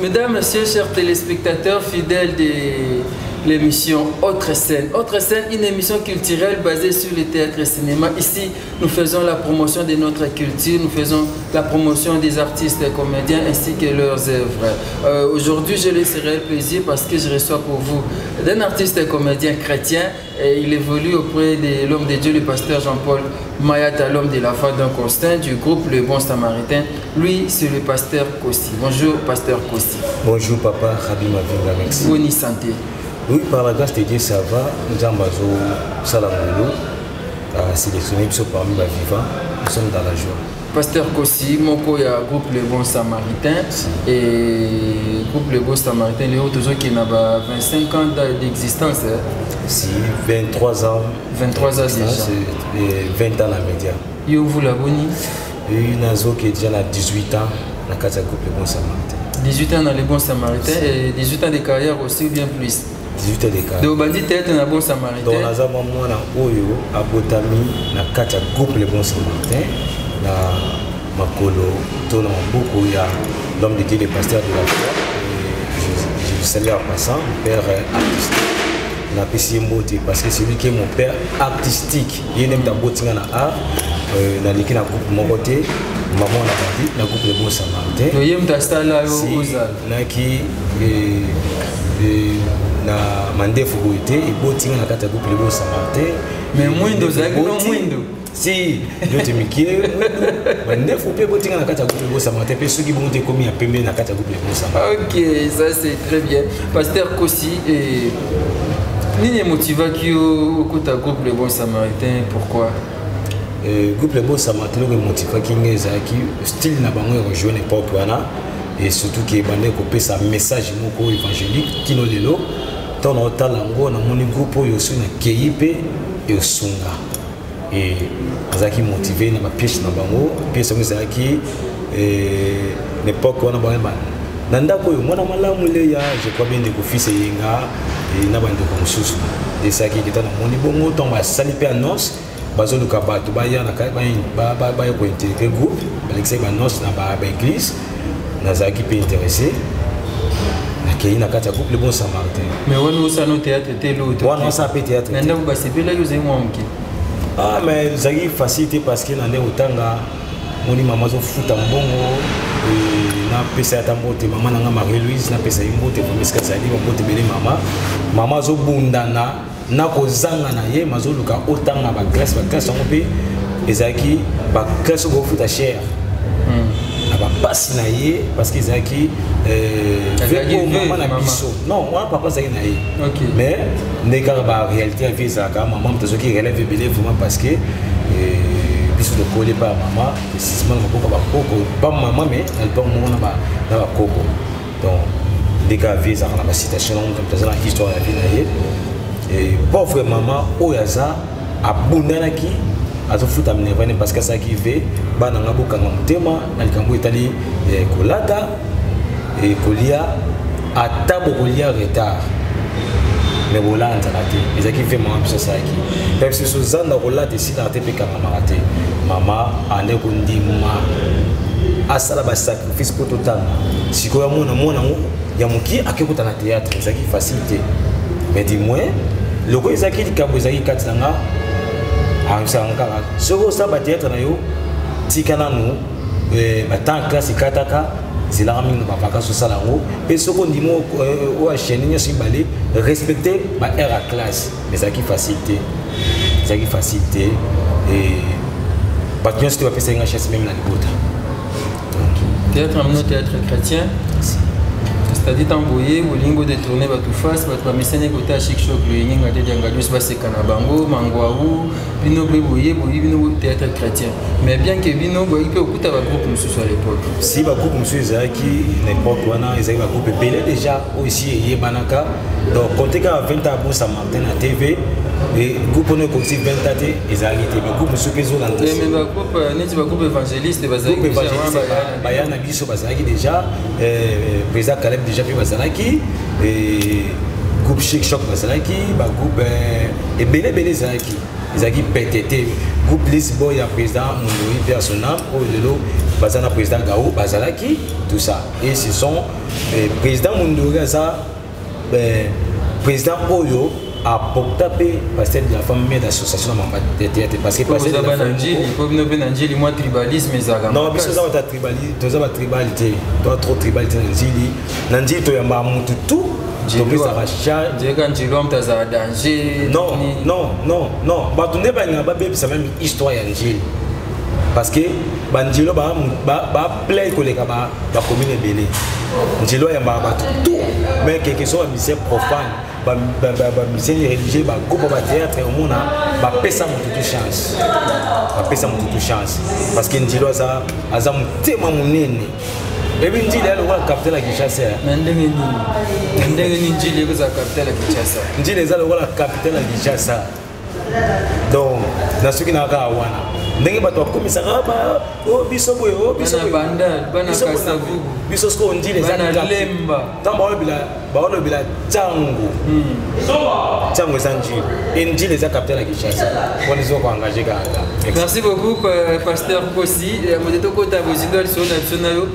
Mesdames, Messieurs, chers téléspectateurs fidèles de l'émission Autre scène. Autre scène, une émission culturelle basée sur le théâtre et le cinéma. Ici, nous faisons la promotion de notre culture, nous faisons la promotion des artistes et comédiens ainsi que leurs œuvres. Aujourd'hui, je le serai le plaisir parce que je reçois pour vous d'un artiste et comédien chrétien. Et il évolue auprès de l'homme de Dieu, le pasteur Jean-Paul Mayata, l'homme de la foi d'un Constant du groupe Le Bon Samaritain. Lui, c'est le pasteur Kosti. Bonjour, pasteur Kosti. Bonjour, papa Rabi Mavinga, merci. Bonne santé. Oui, par la grâce de Dieu, ça va. Nzambe azo sala ngolu a sélectionné biso parmi les vivants. Nous sommes dans la joie. Pasteur Kosti, moko ya groupe Le Bon Samaritain et groupe Le Bon Samaritain, Léo toujours qui a 25 ans d'existence. Hein. Si, 23 ans. 23 ans déjà. Et 20 ans la média. Yo vous la boni? Oui, Nazo qui est déjà à 18 ans dans le groupe Le Bon Samaritain. 18 ans dans Le Bon Samaritain et 18 ans de carrière aussi ou bien plus. 18 ans de carrière. Donc, bandi tête dans Bon Samaritain. Donc, naza mwana oyo abotami na kati ya groupe Le Bon Samaritain na makolo to na maboko ya l'homme de Dieu, le pasteur de la foi. Et je le salue en passant, mon père artistique. Napesi ye mbote parce que c'est lui qui est mon père artistique. Ye nde moto abotinga na art, naleki na groupe moko te, maman na bandi na groupe Le Bon Samaritain. Donc, ye moto asala yo Si, ozala. naki, na mandefu boye te, ebotinga na kati ya groupe Le Bon Samaritain. Mais mwindo ozalaki no Eboti. mwindo? Si, yo te mikie, mandefu mpe ebotinga na kati ya groupe Le Bon Samaritain, mpe soki bongo te ekomi ya pembe na kati ya groupe Le Bon Samaritain. Ok, ça c'est très bien. Pasteur Kosti, et nini motivaki yo okota groupe Le Bon Samaritain, pourquoi? Groupe Le Bon Samaritain oyo motivaki ngai ezalaki style na bango ya kojouer na époque wana, et surtout ke ebandaki kopesa message moko évangélique kino lelo. Ntango na otala yango, namoni groupe oyo soki nakei mpe esunga. Et azalaki motivé na bapièce na bango. Pièce yango ezalaki, na époque wana bango na ndako oyo mwana malamu leya, je crois bien ndeko fils eyenga na bandeko mosusu. Esalaki keta namoni bongo ntango basali mpe annonce, bazoluka bato baya na ka-, baya kointégrer groupe, balekisaki baannonce na baéglise. Nazalaki mpe intéressé, nakei na kati ya groupe Le Bon Samaritain. Mais wana osala no théâtre te, lo te? Wana osala mpe théâtre Na te. ndako basepelaki, ozali mwa moke? Ah, mais ezalaki facile te parce que na nde otanga moni mama azofuta mbongo, napesa ye ata mbote, mama na nga Marie-Louise, napesa ye mbote vraiment esika azali, bambote ebele mama. Mama azobundana na kozanga na ye, mazoluka otanga baclasse, baclasse yango mpe ezalaki baclasse oyo bofuta cher. Na bapasi na ye parce que ezalaki, Azalaki ve oyo mama na mama. biso. Non, wana papa azalaki na ye. Ok. Mais nde kaka baréalité ya vie ezalaka, mama moto azoki relève ebele vraiment parce que biso tokoli epai ya mama, précisément na maboko ya bakoko, pa mama, mais na lipango moko na bakoko. Donc nde kaka vie ezalaka na basituation nango, moto aza na histoire ya vie na ye. Et pauvre mama oyo aza abundanaki, azofuta minerval parce que asalaki ve bana nga bokanga motema na likambo etali, kolata e kolia, ata bokolia retard mais bolanzaka te. Ezalaki ve mama biso asalaki mpe biso ozanda kolata esilaka te mpe ekangamaka te. Mama ande kondima asala basacrifice mpo totanga. Sikoyo amona mwana yango ya mokie ake kota na théâtre, ezalaki facile te, mais du moins loko ezalaki likambo ezalaki kati na nga, ayebisaka kaka soki osala bathéâtre na yo, tika nanu, batemps classe ekataka, zelaka mingi na bavacance osala yango, mpe soki ondimi oyo achaîne nyonso mibale, respecte baheure ya classe. Mais ezalaki facile te, ezalaki facile te, bato nyonso te bapesaki nga chance, même na libota. Théâtre amino, théâtre chrétien, c'est-à-dire ntango boye bolingi bodétourner bato face, bato bamesani kota chic choc, loyengenga te, dianga nyonso baseka na bango mangwawu, bino mpe boye boyi bino théâtre chrétien, mais bien que bino boyaki mpe okuta bagroupe mosusu à l'époque. Si, bagroupe mosusu ezalaki na époque wana, ezalaki bagroupe ebele déjà oyo esi eyebanaka. Donc compte kaka 20 ans ya Bon Samaritain na TV, et groupe wana ekokisi 20 ans te, ezalaki te. Bagroupe mosusu mpe ezolanda. Mais bagroupe neti bagroupe évangéliste bazalaki groupe déjà évangéliste wana baya na biso bazalaki déjà, président Caleb déjà mpe bazalaki, groupe Bagroupe Chic Choc bazalaki, bagroupe ebele ebele ezalaki, ezalaki pete te. Groupe Lisboy ya président Mondori mpe ya son âme, oyo lelo baza na président Gao, bazalaki tout ça. Et ce sont président Mondori aza président oyo apporta mpe pasteur de la femme maire d'association na mamba de théâtre, parce que pasteur de la femme po bino mpe na Njili mwa tribalisme ezalaka. Non, biso toza bata tribali, toza batribal te, toza trop tribal te na Njili. Na Njili toyambaka motu tout, topesaka charge. Njeka Njili wa moto azala danger. Non, non, non, non, bato nde balingaka babebisa même histoire ya Njili, parce que banjilo baplay koleka bacommune ebele. Njilo ayambaka bato tout, mais quelque soit bamusicien profane, bamusicien religieux, bagroupe bathéâtre, omona bapesa motu tu chance, bapesa motu tu chance, parce que Njilo aza motema monene. Ebi Njili ya lokola capitale ya Kinshasa. Na ndenge nini? Na ndenge nini Njili ekozala capitale ya Kinshasa? Njili eza lokola capitale ya Kinshasa. Donc na soki na kaka wana ndenge bato bakomisaka ba o biso boye, o biso Bana boye. Bandal, bana Biso boye. Kasavubu. Biso sikoyo Njili eza Bana Lemba. Ntango baolobela ntango ntango eza Njili, e Njili eza capitale ya Kinshasa, wana eza koengage kaka. Merci beaucoup, pasteur Kosi. Moto tokota bozindo ya lisolo na biso na yo.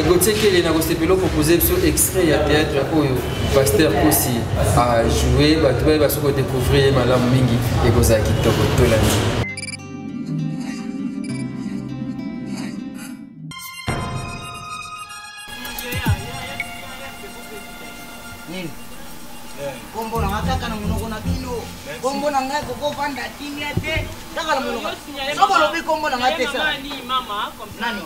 Gauthier Kele, na kosepela propose biso extrait ya théâtre oyo pasteur Kosi a joué, bato bayeba soki kodécouvrir ye malamu mingi, ekozala kitoko. Tolandi. Nini kombo na nga kaka na monoko na bino? Kombo na ngai kokovanda kimia te kaka na monoko. Soki olobi kombo na ngai te, sa nani wana? Nani?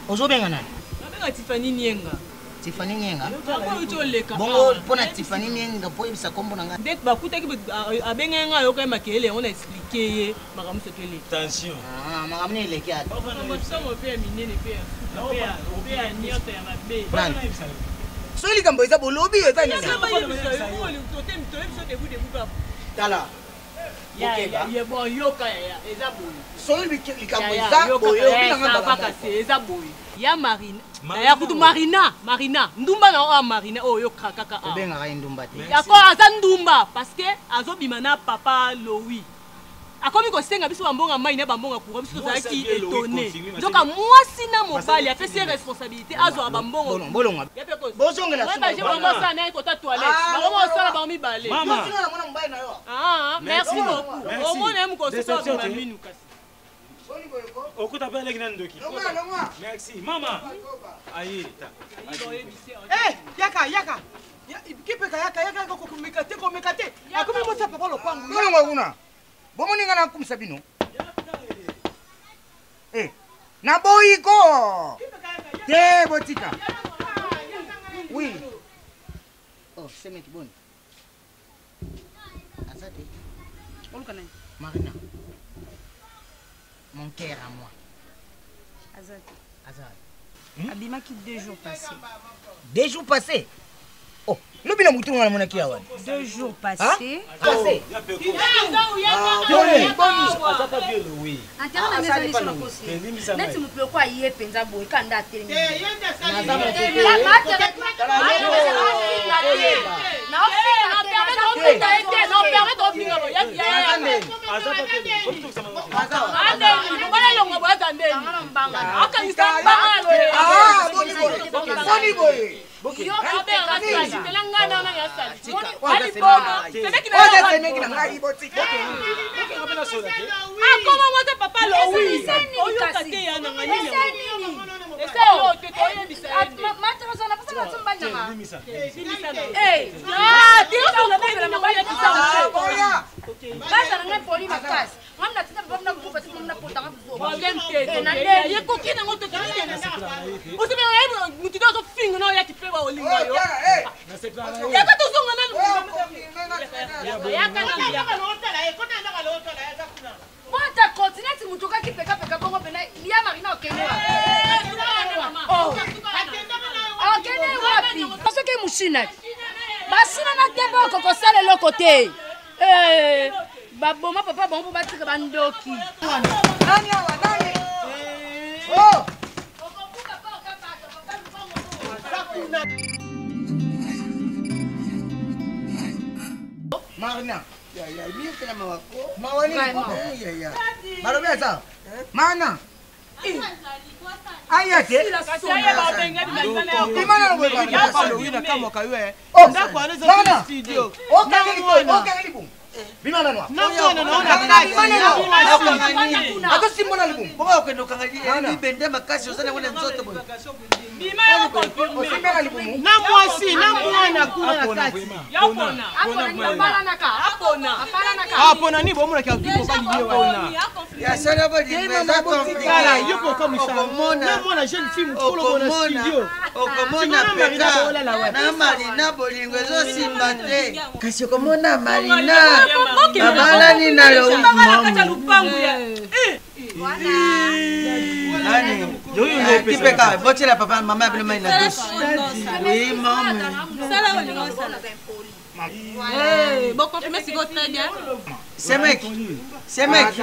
Ozobenga nani? Nabenga Tifani Nienga. Tifani Nienga? Oyo ti oleka. Bongo mpona Tifani Nienga mpo oyebisa kombo na ngai? Nde bakutaki, abengai ngai, ayokai makelele yango, na expliquer ye makambo soki eleki. Tension. Ah, makambo nini eleki ata? Somo mpe ya minene mpe ya suka mpe ya nyonso ya mabe. Nani? Soki likambo eza, bolobi eza nini? Toyebiso debu debu kaka. Tala, okeba. Bon, yoka yaya, eza boye. Soki likambo eza boye, obi na ngai mbala moko. Kasi eza boye, ya Marina, ya kutu Marina, Marina ndumba na oyo, Marina oyo yoka kaka awa. Obengaka ye ndumba te. Yako aza ndumba parce que azobima na papa Lowi, akomi kosenga biso bambonga mai na bambonga courant. Biso tozalaki étonné, nzoka mwasi na mobali apesi ye responsabilité azwaka bambongo. Bolongwa, bozongela. Bangosala naye kota toilette. Ah, bango osala bango mibale. Mama. Yosinga na mwana mobali na yo. Ah, merci beaucoup. Merci. Omona ye mokosusu. Déception abima te. minu kasi. Boni boye ko? Okuta mpe aleki na ndoki. Longwa, longwa. Merci mama, aye ta. Eh, yaka yaka. Kipeka yaka yaka yaka, komeka te, komeka te. Akomi mosa papa lopango. Bolongwa kuna, bomoni ngai nakumisa bino. Eh, naboyi ko te, botika. Oui, oh, semeki boni aza te? Oluka nani? Marina, mon cœur à moi. Aza te. Aza? Abimaki 2 jours passés. 2 jours passés? Oh, lobi na mutu nga namonaki awa. 2 jours passés. Passé. Antera na meza liso na kosi neti moto loko aye mpenza boye kanda atelemi. Naza motu te. Naza ndeni? Akangisa mbanga. Ah, boni boye, boni boye? Oza semeki na ngai, botika. Akoma mwata papa Lowi, oyoka te ya nanga nini esa yo te, toyebisa ye nde. Ah, Ah, boya. Baza na ngai poli makasi, ngai natinda papa na kufa ti na potanga. Problème te, yekoki nango osepela ye mutu te, azofinga na oyaki mpe baolinga yo. Yaka tozonga nanu, yaka nanu, yaka. Bota continent, moto okaki pekapeka bongo mpena ya Marina, okende okende wapi? Soki musina basina na te, mpo okokosala eloko te. Eh, baboma papa bango mpo batika bandoki. Nani awa? Nani? Oh! Marina. Mawa nini? Balobi aza. Mana. Aya te. Nakamwaka yo ndako wana eza studio. Okangeli libumu. Bima nano. Na mwana naona kati. Atosimbola libumu. Bongo okende okanga libende makasi oza nango na nzoto boye. Osimbela libumu. Na mwasi na mwana kuna na kati. Apona nini bomonaki azwi mobali ye wana. Ya solo bolingo eza Tala yo kokamwisa Okomona. na mwana jeune fille mokolo bona Okomona. studio. Okomona Sikoyo Marina peka baolala wapi? na Marina bolingo ezosimba te. Kasi okomona Marina babalani na Kipeka botiela papa mama ya bino mai na douche. Oui mama. Boconfirme sikoyo très bien. Semeki. Semeki.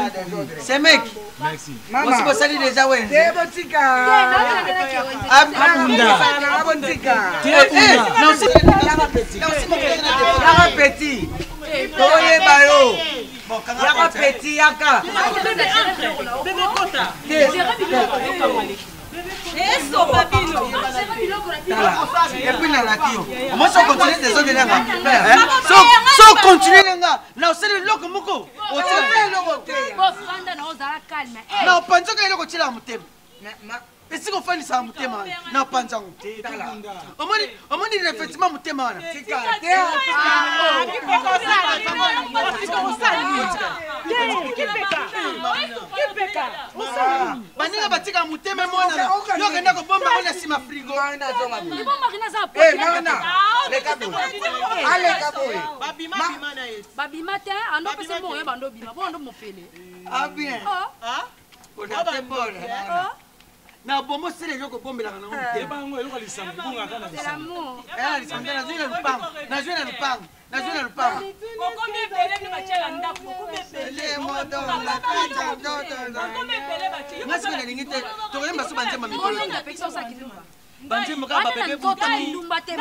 Semeki. Merci. Osi bosali deja wenze. Te botika. Abunda. Botika. Yaka petit. Toyeba yo. Yaka petit yaka. Esopa bino. Et puis nalaki yo. Omoi so continue désordre nanga. So continue nanga. Na osali eloko moko. Bofanda na ozala calme. Na opanzaka eloko otielaka motema. Esika ofandisaka motema wana na opanza yango. Omoni omoni effectivement motema wana. Baninga batika motema emonana. Yo okenda kobomba ngo na nsima frigo. Ibo Marina aza Eh, Marina. Leka boye. Aleka boye. Babima te, ando pese mbongo yo bando bima, bo ando mofele. Ah bien. Oh. Ona te bona. Na bomo sele eloko obombelaka nango motema. Bango eloko lisango bungaka na C'est l'amour. Eh, lisango te, nazwi na lupango. Nazwi na lupango. Nazwi na lupango. Bokomi ebele bino batiela ndako, bokomi ebele. Bokomi ebele batie. Nga sikoyo nalingi te tokoyemba so banzemba mikolo. Bolinga pekisa osala kindumba. Banzemba kaka Wana na babebe nzoto butu. kindumba te.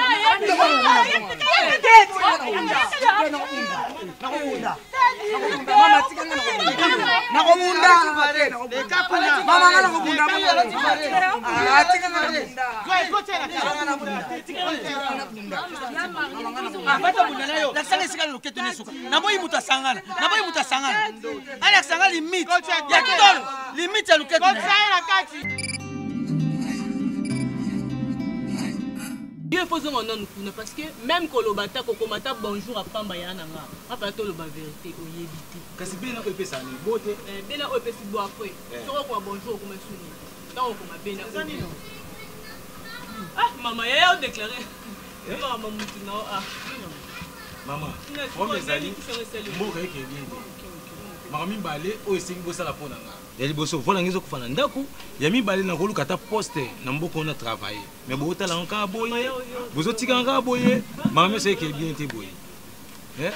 Nakobunda. Mama tika nga nakobunda. Nakobunda. Mama nga nakobunda. Ah, tika nga nakobunda. Bata bunda na yo lakisanga esika na loketo na esuka naboyi moto asangana naboyi moto asangana alakisanga limite ya tolo limite ya loketo na ye. Yo ifo ozonga nanu kuna parce que même koloba ata kokoma ata bonjour apamba ya na nga apaya toloba vérité oyebi te. Kasi bena oyo epesaka nini bo te. Eh, bena oyo epesi bo après soki okoma bonjour okoma suni ntango okoma bena oyo. Ah mama yaya odéclare mama mutu na yo ah. Mama, problème ezali mboka eke bien te. Makambo mibale oyo esengi bosala mpo na nga. Ya liboso vola ngai ezokufa na ndako, ya mibale nakoluka ata poste na mboka wana travailler. Mais botala yango kaka boye, bozotika yango kaka boye, makambo nyonso eke bien te boye. Eh?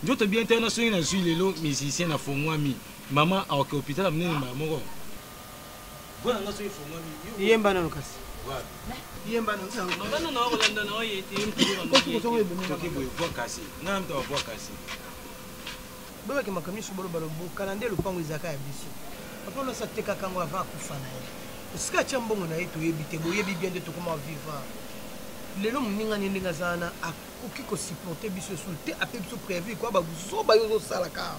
Nzoto bien te wana soki nazwi lelo musicien na fongwami, mama akoke hôpital ya monene mbala moko. Vola nga soki efongwami. Yemba nano kasi. Voilà. Yemba nano. Mama nano akolanda na oye te ye motu. Toke boye voix cassée. Nga na moto ya voix cassée. Boyebaki makambo nyonso boloba lobokala nde lopango ezalaka ya biso. Papa nyonso atekaka yango avant akufa na ye. Esika atya mbongo na ye toyebi te, boyebi bien nde tokoma vivre. Lelo moninga ne ndenge aza wana akoki kosupporte biso esu te, ape biso préavis kwa bazoba yo ozosalaka.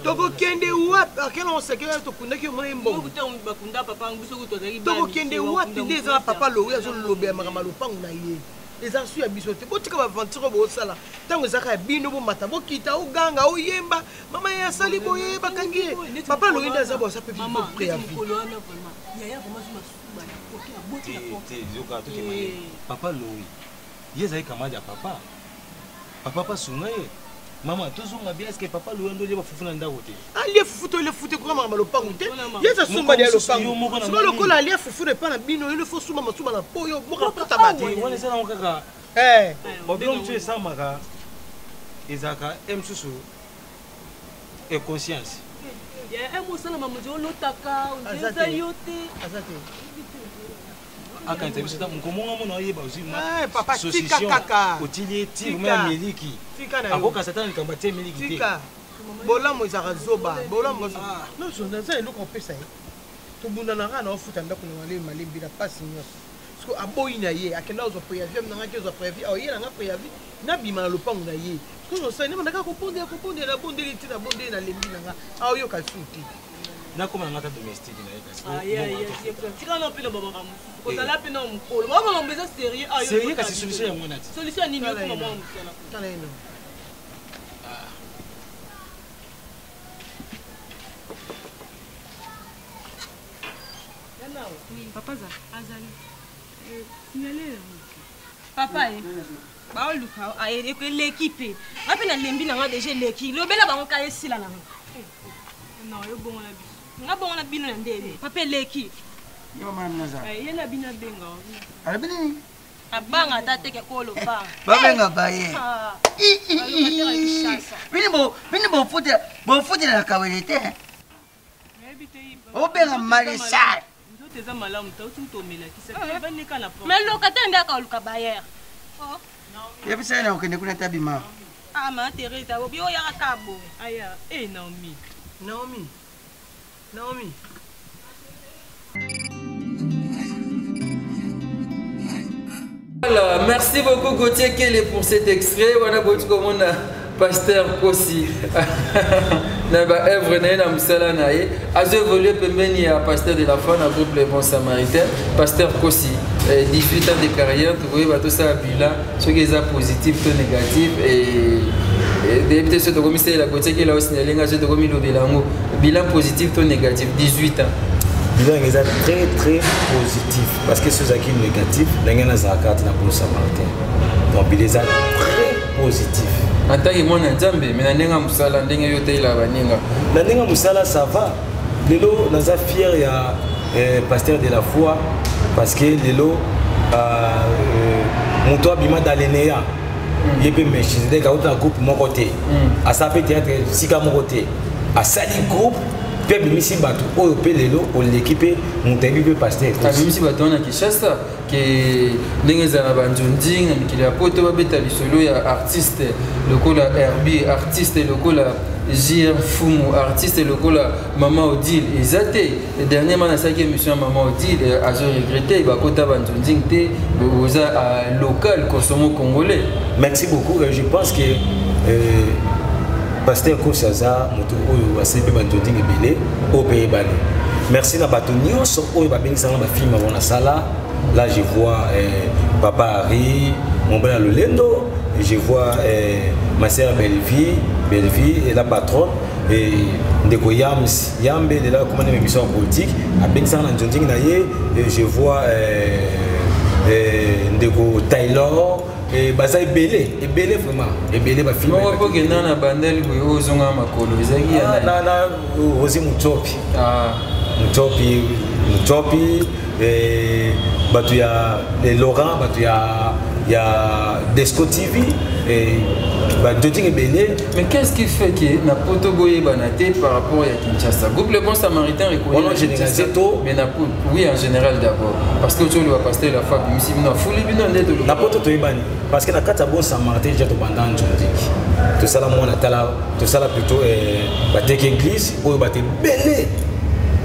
Tokokende wapi? Akela osekela tokundaki yo mona ye mbongo. Bakunda papa biso kutu tozalaki Tokokende wapi nde eza papa Lowi azolobela makambo ya lopango na ye. Eza su ya biso te. Botika baventure oyo bosala. Ntango ezalaka ya bino bomata bokita oganga oyemba mama ye asali boye bakangi ye. Papa Lowi nde aza bosa mpe biso préavis. Mokolo wana vraiment yaya vraiment zuma suba na koki na boti na porte. Te, yoka tokema ye. Papa Lowi, ye ezali camarade ya papa. Papa pasunga ye. Mama, tozonga bien, est-ce que papa Lowi ando olia bafufu na ndako te? Alie fufu to elie fufu te koka makambo ya lopango te. Ye aza somba ya Moko mosusu, yo lopango. moko na Sikoyo moni. lokola alie fufu na epa na bino yo fo sumba masuba na po yo moka pota bato. Te, wana eza nango kaka Eh. babiloko mosusu esamaka ezalaka e mosusu inconscience. Yaya e mosala mamozi olotaka Aza eza te. yo te. Aza te. Akanisa biso ta mokomonga mona oyeba ozwi Eh, papa, tika kaka. Otili ye ti Tika. vraimen ya miliki. Tika na yo. Akokasa ata na likambo atie miliki te. Tika bolamu ezalaka zoba, bolamu nyonso naza eloko opesa ye. Tobundanaka na ofuta ndako na malembe malembe na mpasi nyonso, parce que aboyi na ye, akenda ozwa préavis nanga, ozwa préavis, aoye nanga préavis, nabima na lopango na ye. Parce que osali nabandaka kobondela, kobondela, nabondeli ti nabondeli, nalembi nanga, aoyoka su te. Nakoma nanga ta domestique na ye kasi. Tika na mpe na bamaka mosusu, kozala mpe na mokolo bamama eza sérieux. Ah, yo Sérieux, okota kasi biso. Solution yango wana ti. Solution nini? Tala Okoma ye. mwa mosala. Tala ye no. Papa azali papa ye baoluka eleki mpe nga mpe nalembi nanga deja, eleki, lobela bango ka esila nanga. Yo bongo na biso, nga bongo na bino na ndenge papa eleki. Ye mama na bino aza. Ye na bino abenga. Alobi nini? Abanga ata teke koloba. Babenga baye. Bino bofutela, bofutela na kawele te. Obenga maréchal. Nzoto eza malamu te, auti tomelakisa bandeka na Mais locataire nde akoluka bailleur. Yebisa ye na kokende kuna te, abima. Ah, ma Teresa, obi oyaka kaka boye. Aya e Naomi. Naomi, Naomi. Voilà, merci beaucoup Gauthier Kele pour cet extrait. Voilà, comme on a pasteur Kosi. Na ba œuvre na ye, na mosala na ye, azo évolue pembeni ya pasteur de la foi na groupe Les Bons Samaritains. Pasteur Kosi, 18 ans de carrière, tokoyeba tosala bilan soki eza positif to négatif. Et deyebi te soki tokomisalela Gauthier Kele aosignale nga, soki tokomi lobela yango bilan positif to négatif, 18 ans. Bilan eza très très positif, parce que soki ezalaki négatif, ndenge nazalaka te na Bon Samaritain. Donc bilan eza très positif. En tant que mwana Nzambe, me na ndenge ya mosala, ndenge yo toyelaka baninga? Na ndenge ya mosala, ça va. Lelo naza fier ya pasteur de la foi, parce que lelo moto abima dans le néant, ye mpe Melchizedek auta na groupe moko te, asala mpe théâtre sika moko te, asali groupe mpe abimisi bato oyo mpe lelo oleki mpe moto ayebi mpe pasteur. Abimisi bato wana Kinshasa, ke ndenge ezala na banzonzi na mikili ya poto, babeta lisolo ya artiste lokola Herbie, artiste lokola JR Fumu, artiste lokola Mama Odile eza te. Dernièrement nasalaki émission ya Mama Odile, azo regrette bakota banzonzing te, oza local consomo congolais. Merci beaucoup. Je pense que pasteur Kosi aza moto oyo asali mpe banzonzing ebele oyo mpe eyebani. Merci na bato nyonso oyo babengisanga bafilme bango nasala. Là je vois papa Harry Mombela Lolendo, je vois ma sœur Bellevie, Bellevie et la patronne, et ndeko Yams Yambe de la commande émission politique abengisanga na nzonzing na ye. Et je vois ndeko Taylor, et baza ebele ebele, vraiment ebele bafilme. Moko mpo okenda na bandeli boye, oyo ozonga makolo, ezalaki ya nani? Na Rosi Mutopi. Ah. Mutopi, Mutopi, eh, bato ya les Laurent, bato ya Desco TV, eh, banzonzing ebele. Mais qu'est-ce qui fait que na poto boyebana te par rapport ya Kinshasa? Groupe Le Bon Samaritain reconnu Wana na généralisé Kinshasa, to? Mais na poto, oui, en général d'abord. Parce que toloba pasteur la foi bimisi bino, afuli bino nde toloba. Na poto toyebani parce que na kati ya Bon Samaritain déjà tobanda nzonziki, tosala mwana tala, tosala plutôt bateki église oyo bato ebele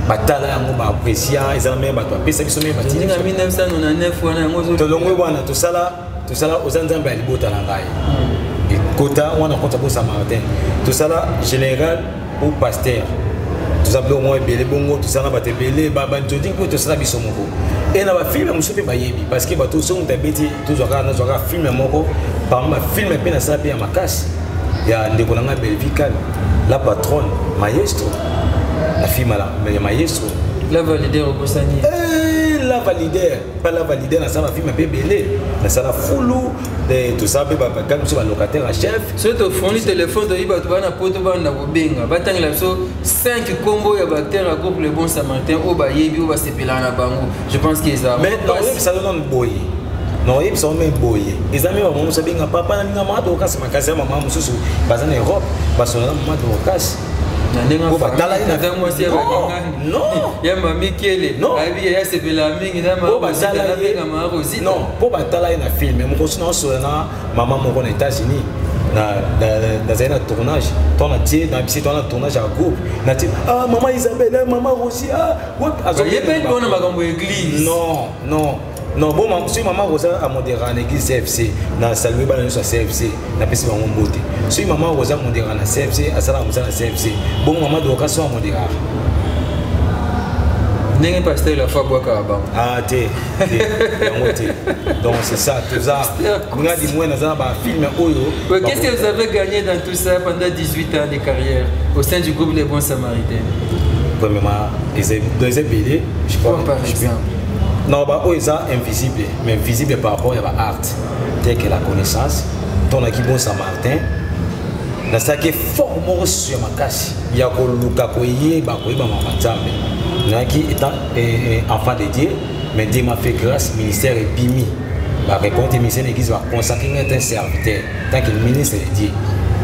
batala yango, baapprécia, ezala me bato bapesa biso me batindi. Ndenge 1999 wana yango Tolongwe wana, tosala oza Nzambe ya libota na ngai, ekota wana kota Bon Samaritain, tosala général ou pasteur, toza biloko moko ebele bongo, tosala na bato ebele banzonzing mpe tosala biso moko e na bafilme mosusu mpe bayebi, parce que bato soki moto abeti, tozwaka, nazwaka filme moko parmi bafilme mpe nasala mpe ya makasi ya ndeko na ngai Bellevie Kale, la patronne, maestro na filme ya maestro. Lava leader okosani. Eh, lava leader, pas lava leader, nasala bafilme mpe ebele, nasala fulu, tosala mpe bagage mosusu, balocataire ya chef. Soki tofoni telefone, toyebi bato bana poto banda kobenga, batangela biso 5 kombo ya baacteur ya groupe Le Bon Samaritain oyo bayebi, oyo basepelaka na bango. Je pense que eza Mais nakoyebisa yo nanu boye, nakoyebisa yo me boye, eza me bamama mosusu abenga papa na ninga mama Dorcas makasi, ya mama mosusu baza na Europe, basola na mama Dorcas. Na ndenge Po batala ye na- mwasi ya Non, bakingani. non. Ya mami kele. Non. Ayebi ya sepela mingi na Po mama batala Rosita ye- nabenga mama Rosita. non mpo batala ye na film mokosi naosola na mama moko na états-unis nazali na tournage to natie na bisi to na tournage ya groupe natie ah mama isabelle ah, mama rosi ah wapi Bayebeli mpona makambo ya église. non non non bon soki mama rosa amodera na église cfc na salue bana nyonso ya cfc napesi bango mbote soki mama rosa amodera na cfc asalaka mosala na cfc bongo mama doka so amodera Ndenge pasteur la foi abwakaka bango. Ah, te, te, yango te. Donc c'est ça, toza nga du moins naza na bafilme oyo. Ouais, Qu'est-ce que vous avez gagné dans tout ça pendant 18 ans de carrière au sein du groupe Les Bons Samaritains? Premièrement, eza donc eza ebele, je crois. Comme par exemple. Non, ba oyo eza invisible, mais visible par rapport ya ba art, tel que la connaissance. Tonaki Bon Samaritain, nasalaki effort moko susu ya makasi ya koluka koyeba koyeba mama nzambe. Nayaki étant enfant de Dieu, mais Dieu m'a fait grâce, ministère ebimi bareconte ministère na église baconsacre ngai un serviteur tant que ministre de Dieu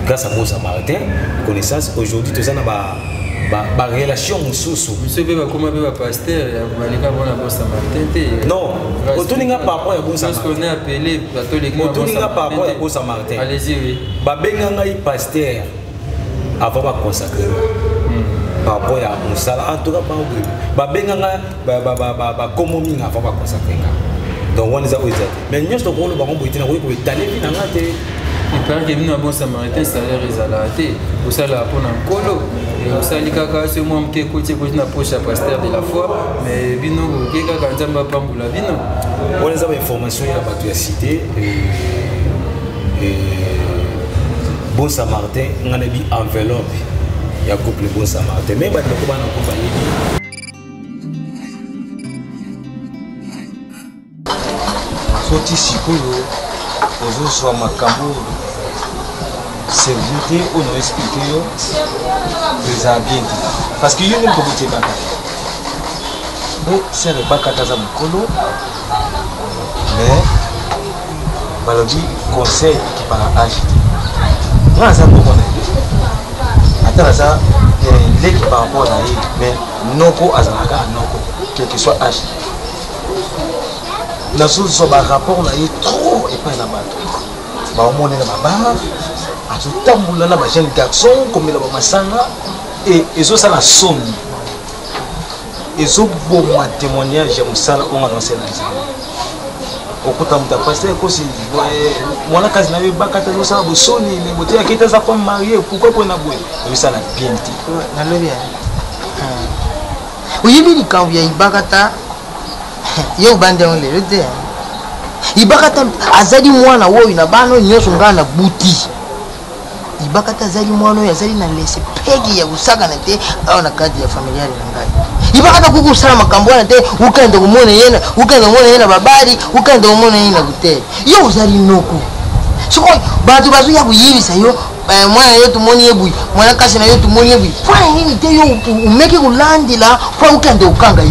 grâce à bon samaritain connaissance. Aujourd'hui toza na barelation mosusu. Biso mpe bakóma mpe bapasteur ya baleka mpona Bon Samaritain te. Non, otuni nga par rapport ya Bon Lorsqu'on est appelé, batoleki na Bon Otuni nga par rapport ya Samaritain Bon te. Samaritain. Allez-y, oui. Babenga ngai pasteur avant baconsacre nga par rapport ya mosala. En tout cas bango boye babenga nga bakomo mingi avant baconsacre nga. Donc wana eza oyo eza te, mais nyonso tokoloba bango boye te, nakoki koetale vi na nga te. Il paraît que bino ya Bon Samaritain salaire ezalaka te, osalaka mpona nkolo. Osali kaka so mwa moke ekoti ekoti na poche ya pasteur de la foi, mais bino boke kaka nzambe apambola bino. Wana eza bainformation ya bato ya cité. Bon Samaritain, nga nayebi enveloppe ya couple Bon Samaritain, mais bandeko bana groupe bayebi. Soti sikoyo ozozwa makambo sérieux te, oyo na explike yo ezala bien te, parce que yo nde moto oboti ebakata mpe sere. Ebakata aza mokolo, mais balobi conseil ekipaka age te. Nga aza noko na ye, ata naza leki par rapport na ye, mais noko azalaka kaka noko, quel que soit age. Nazozwa barapport na ye trop epai na bato baomone na babar, azotambola na bajeune garçon, komela bamasanga e ezosala soni, ezoboma témoignage ya mosala oyo nga naosala na nzambe. Okuta moto ya paster ekosi mwana kasi na yo ebakata azosala bosoni, me boteyaki ete aza femme marie, pourquoi boye na boye? Ezosala bien te. Nalobi ya oyebi likambo ya ibakata, ye obandi yango lelo te. Ibakata azali mwana oyo na bana oyo nyonso ngai na buti. Ibakata azali mwana oyo azali na lese pegi ya kosakana te awa na kati ya familiale na ngai. Ibakata kuki kosala makambo wana te. Ukende komona ye na, ukende komona ye na babali, ukende komona ye na hotel. Yo ozali noko, sikoyo bato bazoya koyebisa yo mwana yo tomoni ye boye, mwana kasi na yo tomoni ye boye, mpo na nini te yo omeki kolandela mpo okende kokanga ye?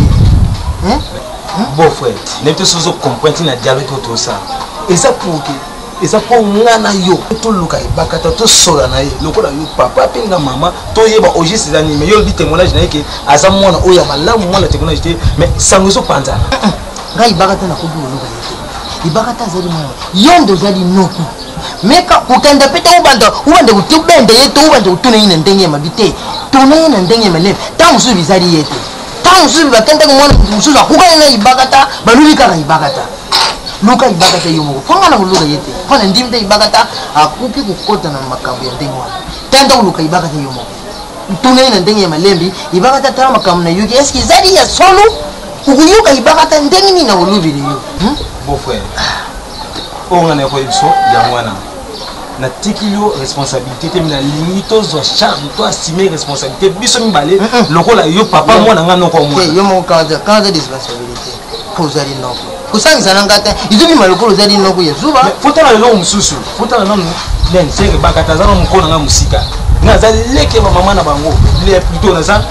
Hein? Bon frère, nayebi te soki ozocomprendre ntina dialogue oyo tosala. Eza pour que eza mpo nga na yo toluka ebakata, tosola na ye lokola yo papa mpe nga mama, toyeba au juste eza nini. Mais yo olobi témoignage na ye ke aza mwana oyo ya malamu, mwana témoignage te, mais sango ezopanzana. Ngai ibakata nakoki koluka ye te. Ibakata azali mwana, yo nde ozali noko. Meka kokenda mpe te, obanda obanda kotobenda ye to obanda kotuna ye na ndenge ya mabe te. Tuna ye na ndenge ya maleme. Ntango mosusu bizali ye te, ntango mosusu bakendaki mwana mosusu akokani na ibakata, baluli kaka ibakata. Luka ibakata yo moko, mpo nga na koluka ye te, mpo na ndimi te ibakata akoki kokota na makambo ya ndenge wana. Tanda koluka ibakata yo moko, tuna ye na ndenge ya malembi. Ibakata, tala makambo na yoki, eske ezali ya solo? Okoyoka ibakata ndenge nini na kolobela yo, Beau frère, oyo nga nayekoyebi biso yango wana, natikili yo responsabilité te, me nalingi tozwa charge, to assume responsabilité biso mibale lokola yo papa mwana, nga noko mwana. Yo moko kanza kanza responsabilité mpo ozali noko, kosangisa na nga te, ezobima lokola ozali noko ya zuba. Fotala eloko mosusu, fotala nanu len sere bakata aza na mokolo na nga mosika. Nga aza leki ya bamama na bango, plutôt naza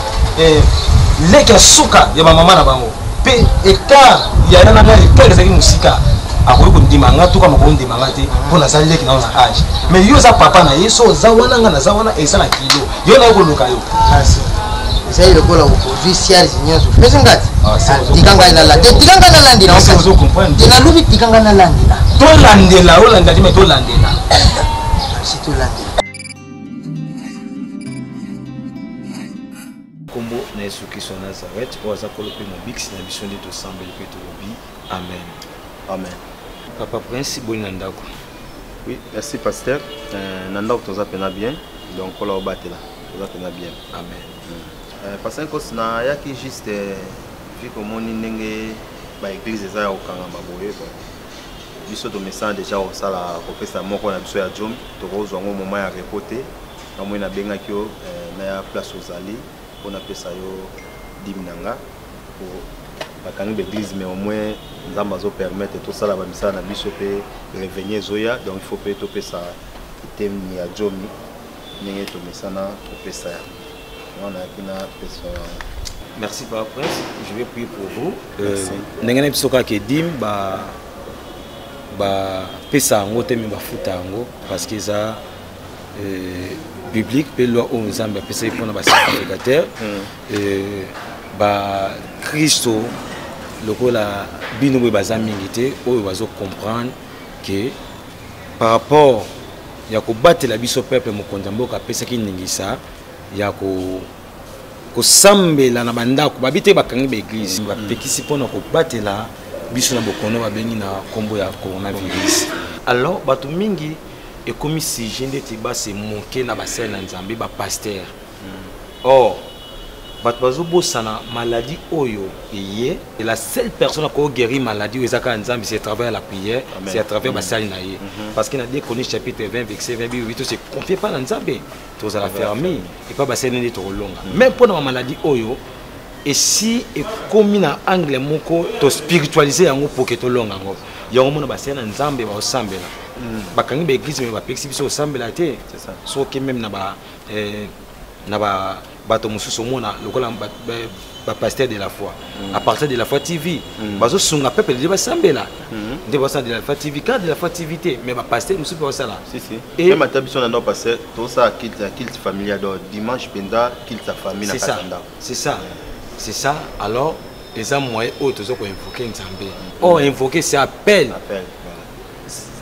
leki ya suka ya bamama na bango, mpe écart ya na nga, écart ezalaki mosika. Akoki kondima nga to kama kondima nga te mpo naza leki na yo na age. Mais yo oza papa na ye, so oza wana nga naza wana eza na kilo. Yo naye koluka yo. Ezali lokola ozwi siarge nyonso pesi nga ti tika ngai nalanda te tika ngai nalandela te nalobi tika ngai nalandela tolandela olanda te me tolandela si tolandela. Nkombo na Yesu Kristo ya Nazareth, oyo aza Nkolo mpe Mobikisi na biso, nde tosambeli mpe tolobi amen. Amen. Papa Prince, boni na ndako? Oui, merci pasteur. Na ndako toza pena bien, donc Nkolo aobatela, toza pena bien. Amen. Pasteur Nkosi, nayaki juste vu komoni ndenge ba église eza ya kokangama boye, bon biso tomesana déjà kosala kopesa moko na biso ya djomi, tokozwa yango moment ya repos te. Namoni nabengaki yo naya place ozali mpo napesa yo dime na nga po bakangi ba église, mais au moins Nzambe azo permettre tosala ba misala na biso mpe revenu ezoya, donc il faut mpe topesa eteni ya djomi ndenge tomesana kopesa yango. Wana nayaki napesa yango. Merci Papa Prince, je vais prier pour vous. Ndenge na biso kaka dime ba ba pesa yango te mais bafuta yango parce que eza biblique mpe loi oyo Nzambe apesaki mpona basacrificateur bakristo lokola bino boye baza mingi te oyo bazo comprendre que par rapport ya kobatela biso peuple, mokonzi ya mboka apesaki ndingisa ya kosambela na bandako. Babi te bakangi baeglise, bapekisi mpona kobatela biso na bokono babengi na nkombo ya coronavirus. Alors bato mingi ekomi sujet ndeti base moke na basali na Nzambe, bapasteur. Or bato bazobosana maladie oyo eye, et la seule personne akoki guérir maladie oyo eza kaka Nzambe, c'est à travers la prière, c'est à travers basali na ye. Parce que na 2 Corinthiens chapitre 20 verset 20 bibi to se confier pas na Nzambe, tozala fermi epa basali nde tokolonga. Même mpona bamaladie oyo esi ekomi na angle moko to spiritualiser yango pour que tolonga yango. Yango mona basali na Nzambe baosambela, bakangi baeglise me bapekisi biso kosambela te. Soki même na ba na ba bato mosusu omona lokola bapasteur de la foi, à partir de la foi TV bazosunga peuple nde basambela, nde basala de la foi TV, kaka de la foi TV te, mais bapasteur mosusu mpe basala. Si, si. Et même ata biso na ndako pasteur tosala culte ya culte familial, donc dimanche mpenza culte ya famille na C'est kati ça. ya ndako. C'est ça, c'est ça. Alors eza moyen oyo toza koinvoke Nzambe. Or invoquer, c'est appel. Appel, voilà.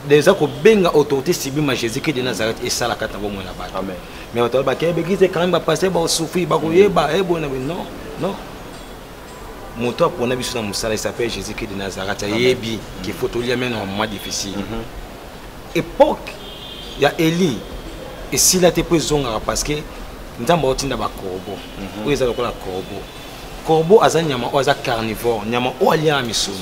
Déjà kobenga autorité sublime ya Jésus Christ de Nazareth esala kati na bomoi na bato. Amen. Mais bato bakei baeglise quand même, bapasteur bakosouffrir, bakoyeba ebona. Non, non, moto apona biso na mosala, il s'appelle Jésus Christ de Nazareth. Ayebi qu'il faut tolia même na moment difficile. Époque ya Eli esila te mpo ezongaka, parce que Nzambe aotinda bacorbeau oyo eza lokola corbeau. Corbeau aza nyama oyo aza carnivore, nyama oyo aliaka misuni.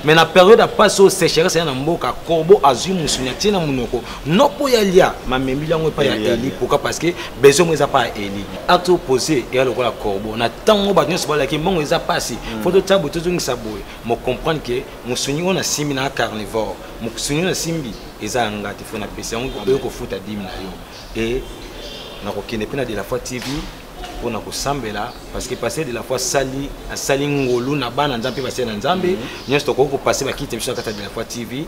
Mais na période ya pasi oyo sécheresse aya na mboka, corbeau azwi mosuni atie na monoko no mpo ya lia, mamembili yango epai ya Eli. Pourquoi? Parce que besoin mo eza pa ya Eli. Acte opposé eya lokola corbeau na ntango bato nyonso balaki mbongo eza pasi, fo totia boye, tozongisa boye, mo comprendre que mosuni oyo nasimbi na carnivore, mosuni oyo nasimbi eza ya nga te, fo napesa yango oyo kofuta dime na yo. E nakokende mpe na de la foi TV mpona kosambela, parce que pasteur de la foi asali asali ngolu na bana Nzambe mpe basali na Nzambe nyonso. Tokoki kopase bakiti biso na kati ya de la foi TV.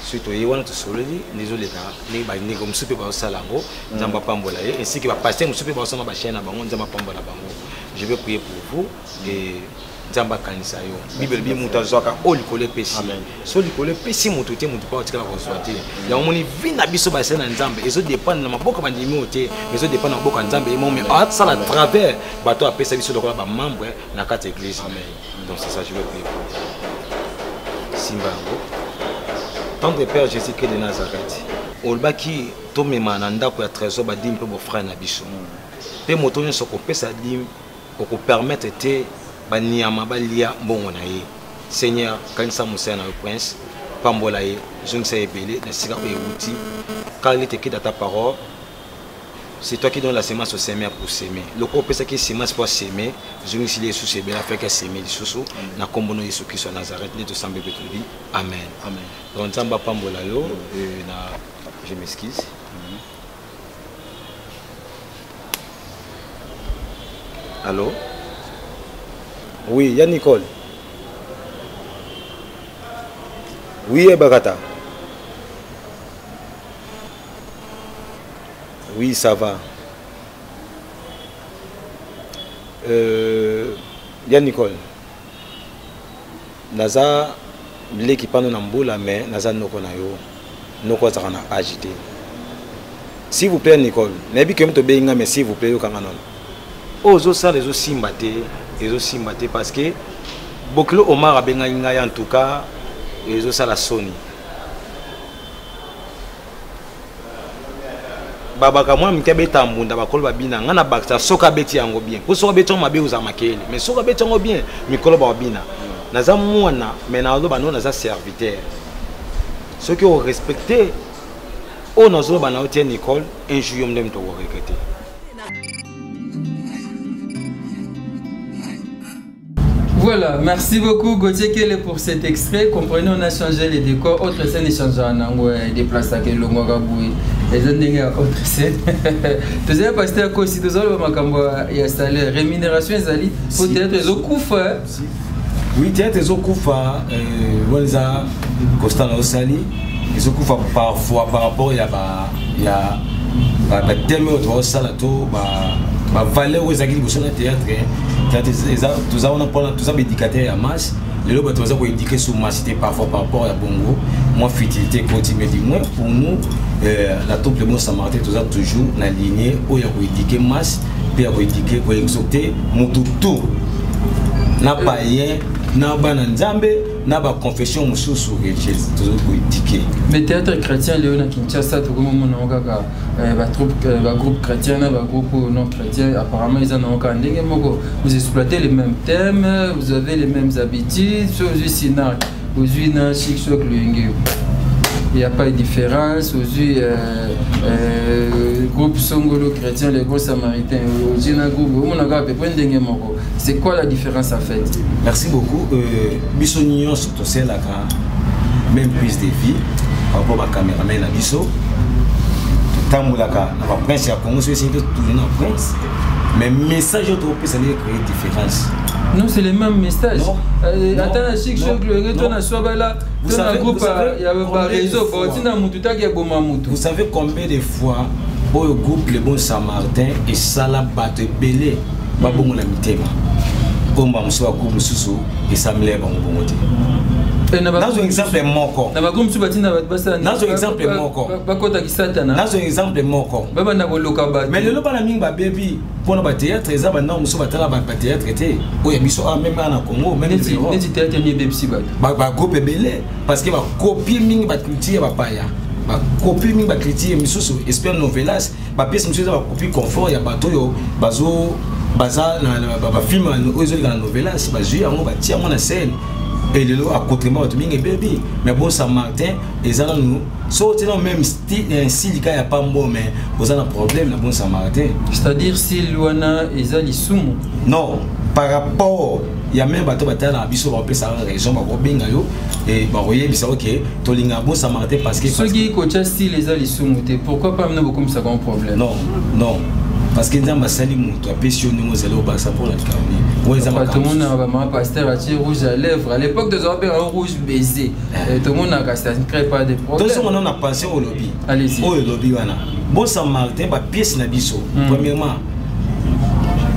Soki toye wana, tosololi nde ezoleka ndenge bandeko mosusu mpe bazosala yango, Nzambe apambola ye, ainsi que bapasteur mosusu mpe bazosala bachaîne na bango, Nzambe apambola bango. Je vais prier pour vous et Nzambe akanisa yo. Bible elobi moto azwaka oyo likolo epesi. So likolo epesi moto te, moto mpe atikala kozwa te. Yango moni vi na biso basali na Nzambe ezodépendre na maboko bandimi oyo te, mais ezodépendre na maboko ya Nzambe ye moko, mais asala travers bato apesa biso lokola bamembre na kati ya église. Donc c'est ça, je vais prier pour vous. Simba yango. Tendre Père Jésus Christ de Nazareth, olobaki tomema na ndako ya trésor badime mpe bofrère na biso, mpe moto nyonso kopesa dime okopermettre te banyama balia mbongo na ye. Seigneur, kanisa mosala na yo Prince, pambola ye, zongisa ye ebele na esika oyo ewuti. Car il est écrit dans ta parole, c'est toi qui donnes la semence au semeur pour semer. Loko opesaki semence pour semer, zongisili ye lisusu ebele afeki aseme lisusu na nkombo no Yesu Kristo ya Nazareth nde tosambe mpe tolobi amen. Amen. Donc Nzambe apambola yo. Na je m'excuse. Allô? Oui, ya Nicole. Oui, Ebakata. Oui, ça va. Euh, ya Nicole. Naza leki pano na mbula mais naza noko na yo. Noko azaka na age te. S'il vous plaît Nicole, nayebi ke moto obengi nga mais s'il vous plaît yokanga nano. Oyo ozosala ezosimba te, ezosimba te parce que Bokilo Omar abengaki ngai en tout cas ezosala soni. Babaka mwana moke abeta mbunda bakolo babina ngai na bakisa soki abeti yango bien mpo soki abeti yango mabe ozala makele mais soki abeti yango bien mikolo bakobina naza mwana mais naloba no naza serviteur soki orespecte oyo nazoloba na yo tie nicole un jour yo nde moto okoregrete. Voilà, merci beaucoup Gauthier Kele pour cet extrait. Comprenez, on a changé les décors. Autre scène échange en anglais, déplace à quel longo kaboué. Les autre scène. Tozali pasteur Kosi, tozali makambo ya salaire, rémunération ezali, po théâtre ezokufa. Oui, théâtre ezokufa, euh, wana constant na osali, ezokufa parfois par rapport ya ba ya ba ba thème oyo tozosala to ba ba valeur oyo ezalaki liboso na théâtre. Théâtre eza toza wana mpona toza ba éducateur ya masse. Lelo bato baza koéduquer sur masse te parfois par rapport ya bongo mwa futilité ekoti, mais du moins pour nous euh, la troupe le bon samaritain toza toujours na lignée oyo ya koéduquer masse mpe ya koéduquer koexauter motu tout na païen na bana nzambe na baconfession mosusu religieuse tozoki koéduquer. Mais théâtre chrétien lelo na Kinshasa tokomi omona yango kaka batroupe, bagroupe chrétien na bagroupe oyo non chrétien, apparemment eza nango kaka ndenge moko. Vous exploitez les mêmes thèmes, vous avez les mêmes habitudes. So ozwi Sinark, ozwi na Chic Choc Loyenge, il n'y a pas de différence. Ozwi groupe Songolo chrétien, les bons samaritains, ozwi na groupe omonaka à peu près ndenge moko. C'est quoi la différence en fait? Merci beaucoup. euh, biso nyonso toselaka même prise de vie par rapport bacaméraman na biso, totambolaka na baprince ya Congo. Soki esengi totourne na prince, mais message oyo tokopesa ndenge créer différence. Non, c'est le même message. Ata na Chic Choc Loyenge to na Swabala Vous to na savez- groupe vous savez ya combien de bareseau fois- baotina mutu taki eboma mutu. Vous savez combien de fois oyo groupe le bon samaritain esala bato ebele babongola mitema, oyo bamosusu bagroupe mosusu esamela ya bango bongo te? Nazwa exemple moko. Na bagroupe mosusu batinda bato basala Nazwa exemple moko. Bakotaki satana. Nazwa exemple moko. Babanda koluka bato. Mais lelo bana mingi babebi mpona bathéâtre, eza bandako mosusu batala bathéâtre te oyo ya biso awa, même awa na Congo, même Neti neti théâtre ni ebebisi bato. Bagroupe ebele parce que bakopie mingi baculture ya bapaya, bakopie mingi baculture misusu, espère novelas, bapièce mosusu eza bakopie confort ya bato oyo bazo baza na bafilm oyo ezoleka na novelas, bazwi yango batia yango na scène e lelo accoutrement bato mingi ebebi. Mais bon Saint Martin eza nanu so otie nano même style ya pambo, mais oza na problème na bon Samaritain. C'est-à-dire style wana eza lisumu? Non, par rapport ya même bato batalaka biso, bakopesaka raison, bakobenga yo e bakoyebisa ok tolingaka bon Samaritain parce que Soki kotia style eza lisumu te, pourquoi pas mino bokomisaka un problème? Non, non, parce que Nzambe asali moto, apesi yo ndenge ozali, obakisa mpona likambo nini oyo eza makambo. Tomonaka bamama pasteur atie rouge à lèvre. À l'époque tozala mpe un rouge baiser. Tomonaka ça ne crée pas de problème. Tozonga nano na pensée oyo olobi. Allez-y. Oyo olobi wana, bon Samaritain, bapièce na biso, premièrement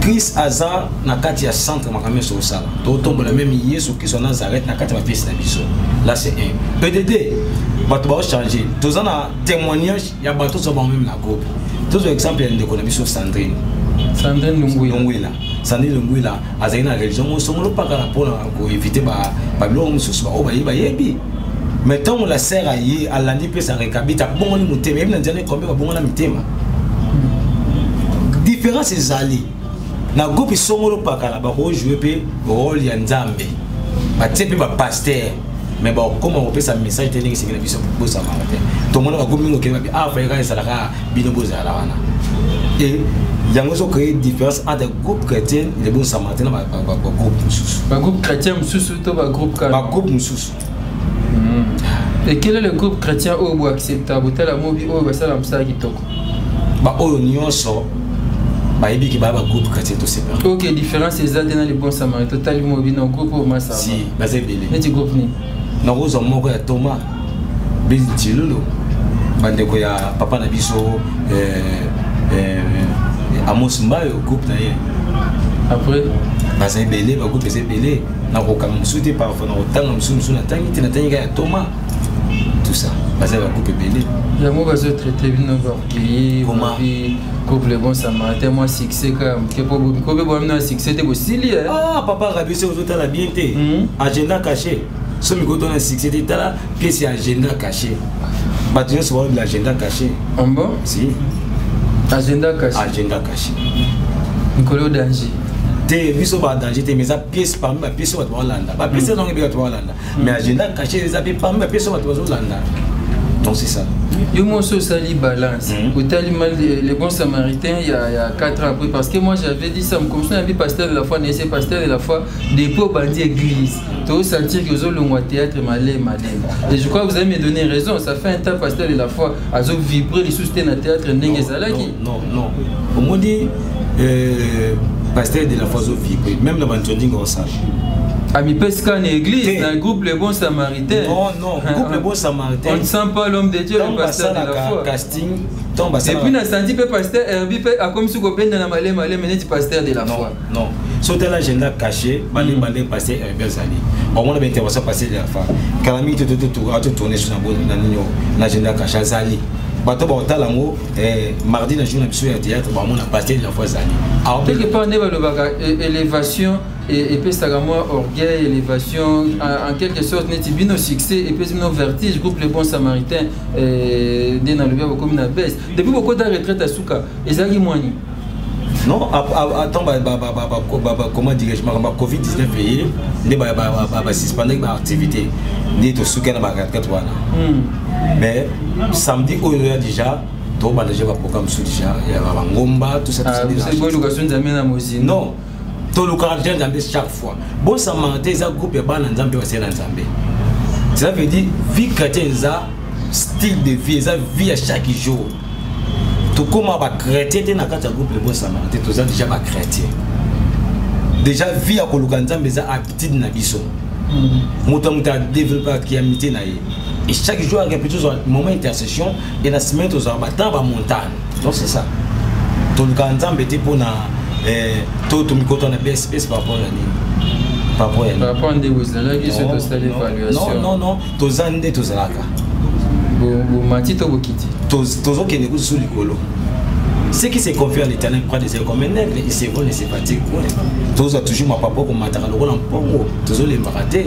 Christ aza na kati ya centre. Makambo nyonso osala, totombola même Yesu Kristo ya Nazareth na kati ya bapièce na biso. Là c'est un pdd bato baochange. Toza na témoignage ya bato oza bango même na groupe. Tozwa exemple ya ndeko na biso Sandrine. Sandrine Lungwila. Lungwila, Sandrine Lungwila azali na religion moko songolo pakala mpona koéviter babiloko mosusu baoyo baye bayebi. Mais ntango la sœur aye alandi mpe sa rekabita, abongoli motema, yebi na nzela kombe babongola mitema. Différence ezali na groupe songolo pakala, bakojoue mpe rôle ya Nzambe, batie mpe bapasteur, mais bakokoma kopesa message te ndenge esengeli na biso bozamaka te. Tomona bagroupe mingi okende babi ah fayeka ezalaka bino bozala wana e yango ezocréer différence entre groupe chrétien le bon samaritain na bagroupe mosusu. Bagroupe chrétien mosusu to bagroupe kaka? Bagroupe mosusu. Et quel est le groupe chrétien oyo boaccepta, botala mobi oyo basala mosala kitoko? Baoyo nyonso bayebiki baya bagroupe chrétien tosepela. Ok, différence eza te na le bon samaritain. Totali mobi na groupe oyo masaba. Si, baza ebele. Neti groupe nini? Nakozwa moko ya Thomas Blaise Ntilolo, bandeko ya papa na biso Amos Mbayo, groupe na ye. Après baza ebele, bagroupe eza ebele, nakokanga mosusu te, parfois nakotanga mosusu, mosusu natangi te, natangi kaka ya Thomas, tout ça, baza bagroupe ebele. Yango bazotraite bino baorgueil couple bon samaritain, mwa succès kaka moke mpo kobe bwa bino ya succès te bosili. Ah papa Rabi, soki ozotala bien te, agenda caché, so mikolo tona succès te, tala pièce ya agenda caché, bato nyonso balobela agenda caché. Bon. Si. Agenda caché. Agenda caché. Mikolo danger. Te, biso badanger te, mais eza pièce parmi bapièce oyo bato baolanda, bapièce ezongo ebeka bato baolanda, mais agenda caché eza mpe parmi bapièce oyo bato bazolanda, donc c'est ça. Yo moso osali balance, otali mal les bons samaritains il y a 4 ans après, parce que moi j'avais dit ça comme ça, nabi pasteur de la foi naese pasteur de la foi depuis obandi église, tosentir que ozolongwa théâtre malema malema, et je crois que vous allez me donner raison, ça fait un temps pasteur de la foi azo vibrer lisusu te na théâtre ndenge ezalaki. Non, non, omoni, pasteur de la foi azo vibrer même na banzondinga osala. Amipesi kaka na église, na groupe le bon samaritain. Non, non, groupe le bon samaritain. On ne sent pas l'homme de Dieu, le pasteur de la foi. Casting ntango Et puis nasenti mpe pasteur Herbi mpe akomisi kobenda na malema malema neti pasteur de la foi. Non, so tala agenda caché, balembale, pasteur Herbi azali, omona baintervention pasteur de la foi kala mingi te, atotourne so na nini, na agenda caché azali. Bato baotala yango mardi na jour na biso ya théâtre, bamona pasteur de la foi azali. Quelque part nde balobaka élévation epesaka mwa orgueil, élévation en quelque sorte neti bino succès epesi bino vertige. Groupe le bon samaritain nde nalobi bokomi na baisse depuis bokota retraite asuka ezalaki mwani. Non, attends, comment dirais-je, makambo covid 19 eye nde basuspendaki baactivité, nde tosuki na baretraite wana, mais samedi oyo ya déjà tobanda déjà baprogramme mosusu déjà ya bangomba, tout ça. Boluka so Nzambe na mozino. Non, tolukaka déjà Nzambe chaque fois. Bon samaritain eza groupe ya bana Nzambe, basala na Nzambe. Cela veut dire vie chrétienne eza style de vie, eza vie ya chaque jour. Tokóma bachrétien te na kati ya groupe le bon samaritain, toza déjà bachrétien. Déjà vie ya koluka Nzambe eza habitude na biso. Moto ya moto adéveloppaki amitié na ye, et chaque jour arépété tozwa moment intercession, et na semaine tozwa batemps bamontagne. Donc c'est ça, tolukaka Nzambe te mpona to tomikoto na bsps par rapport ya nini, par rapport ya par rapport nde bozalaki so tosala évaluation. Non, non, toza nde tozalaka. Bomati to bokiti? Tozokende kususu likolo. Ceux qui se confient en l'Éternel croient des comme un aigle, ils s'évolent et se fatiguent point. Tozwa toujours mapapa komataka lokola mpongo, tozolembaka te.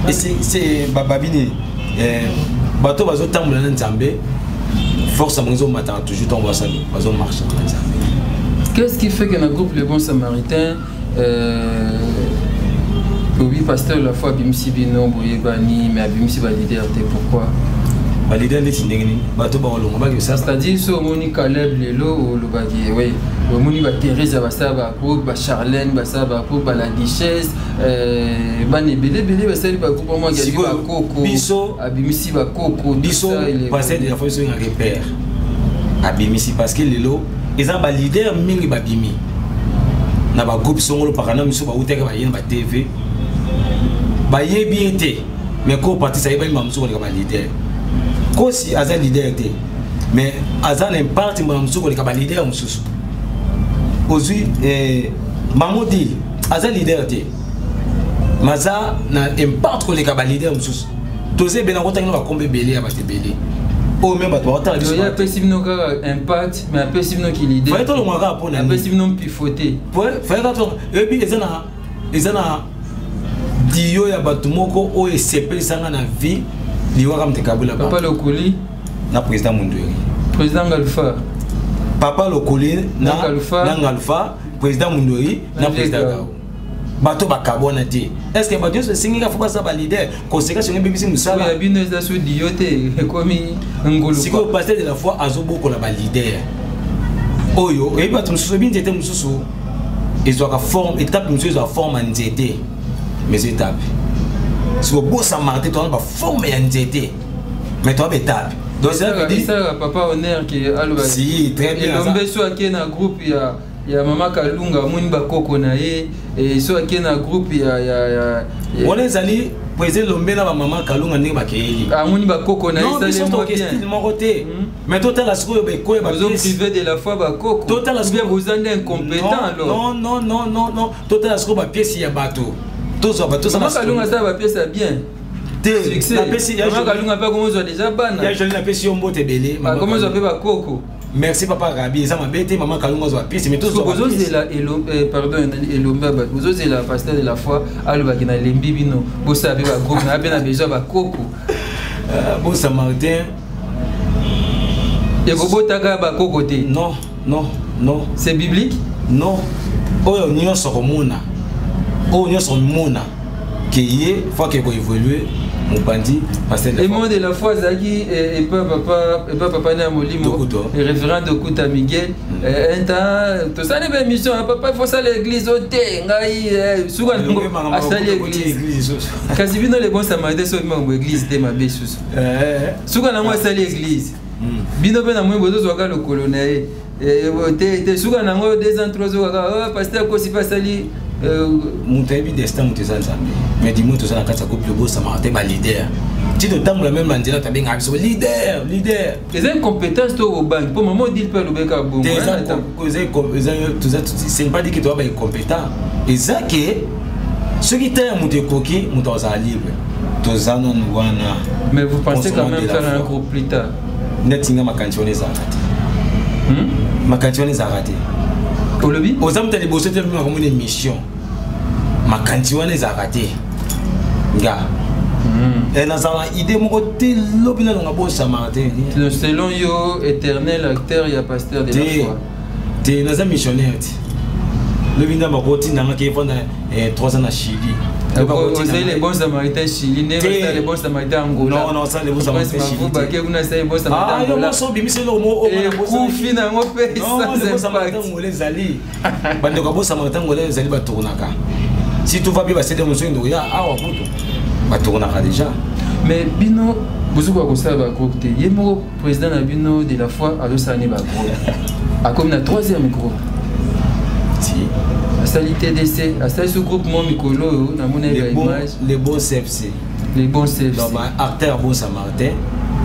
Et c'est bababini, bato bazotambola na Nzambe, force ya bango ezomataka toujours ntango basali bazomarche na Nzambe. Qu'est-ce qui fait que dans le groupe Le Bon Samaritain, obi pasteur la foi abimisi bino boyebani, mais abimisi baleader te, pourquoi? Baleader neti ndenge nini? Bato bakolonga bakosala. C'est-à-dire so omoni Caleb lelo, olobaki oui, omoni baThérèse basala bagroupe, baCharlène basala bagroupe, bala Duchesse, bana ebele ebele basali bagroupe, omo azali bakoko. Biso abimisi bakoko. Biso pasteur de la foi biso engaka père abimisi, parce que lelo eza baleader mingi babimi na bagroupe songolo paka na miso, bautaki baye na batv, bayebi ye te, mais ko parti ayebani mamosusu koleka baleader. Kosi aza leader te, mais aza na impact mbala mosusu koleka baleader mosusu. Ozwi Mamodile, aza leader te, mais aza na impact koleka baleader mosusu. Toza ebele, nango na bakombe ebele ya bato ebele oyo me bato baotala biso. Oyo apesi bino kaka impact, mais apesi bino ki leader. Faye tolongwa kaka mpona apesi bino mpifo te. Faye kaka oyebi eza na dio ya bato moko oyo esepelisanga na vie, liwaka moto ekabula. Papa Lokoli. Na président Mundweri. Président Ngalfa. Papa Lokoli na Ngalfa, président Mundweri na président Gao, bato bakabwana te. Est ce que bato nyonso esengi kaka fo baza baleader? Conséquence yango ebebisi mosala. Ya bino eza so dio te, ekomi ngulu. Sikoyo pasteur de la foi azobokola baleader oyo oyebi bato mosusu, oyebi nzete mosusu ezwaka forme, étape mosusu ezwaka forme ya nzete, mais étape sikoyo bosamaka te, towana baforme ya nzete, mais toa baétape. Donc esalaka papa honneur ke aloba. Si, très bien. Elombe so ake na groupe ya ya mama Kalunga amoni bakoko na ye e so ake na groupe ya ya ya wana ezali président Lombe na ba mama Kalunga ndenge bakeyeli amoni bakoko na ye sale moko style moko te hmm. mais totala sikoyo bekoya ba privé de la foi bakoko totala sikoyo boza nde incompétent alors non non non non non totala sikoyo ba pièces ya bato tozwa bato mama Kalunga asala ba pièces ya bien te napesi mama Kalunga mpe akomozwa déjà bana ya Jolie napesi yo mbote ebele akomozwa mpe bakoko merci papa rabi eza mabe te mama kalunga azwa pisi mais tozozela eh, pardon elombe ya bato bozozela pasteur de la foi alobaki na lembi bino bosala mpe bagroupe na mpe na besoin bakoko euh, bon samaritain ekobotaka bakoko te non non non c'est biblique non oyo nyonso komona oyo nyonso komona ke ye faut ake koévolue mopanzi pasteur de la foi azalaki eh, epa papa epa papa na molimo référent dokuta miguel hmm. eh, un temps tosali ba émission ah, papa faut sala église o te ngai eh, suka nango asali église kasi bino le bon samaritain soki makambo église te mabe susu suka nango asali église hmm. bino mpe na moi bozozwaka lokolo na ye Eh, te te suka nango 2 ans 3 ans kaka oh, pasteur kosi mpe asali euh, moto ayebi destin moto eza nzambe mais du moins toza na kati ya groupe lobosamaka te baleader ti totambola meme na nzela tabengaka biso leader leader eza incompétence to obangi mpo mama odile mpe alobeka bongo ce n'est pas dit que toza baincompétent eza ke soki ta ya moto ekoki moto azala libre toza nanu wana mais vous pensez quand même faire un groupe plus tard neti nga makanisi wana ezalaka te hmm? makanisi wana ezalaka te olobi oza moto ya liboso te mema komona émission makanisi wana ezalaka te nga hmm. eh, nazala idée moko te lobi nalonga bosamaka te selon yo éternel acteur ya pasteur de la foi te naza missionnaire te lobi nzambe akotinda nga ke efanda 3 ans na chili ozali le bon samaritain chili nde basala le bon samaritain angola non non osala le bon samaritain chili bake kuna asali bon samaritain ah, angola yo obimisi eloko moko ekufi nango mpe sans impact angola ezali bandeko ya bon samaritain angola ezali batournaka si tout va bien basede mosusu ndeko ya awa kutu batournaka déjà mais bino bozokoka kosala bagroupe te ye moko président na bino de la foi azosala ne bagroupe akomi na troisième groupe si asali tdc asali so groupe mo mikolo oyo namoni baimage le bon cfc le bon cfc donc baacteur bon samaritain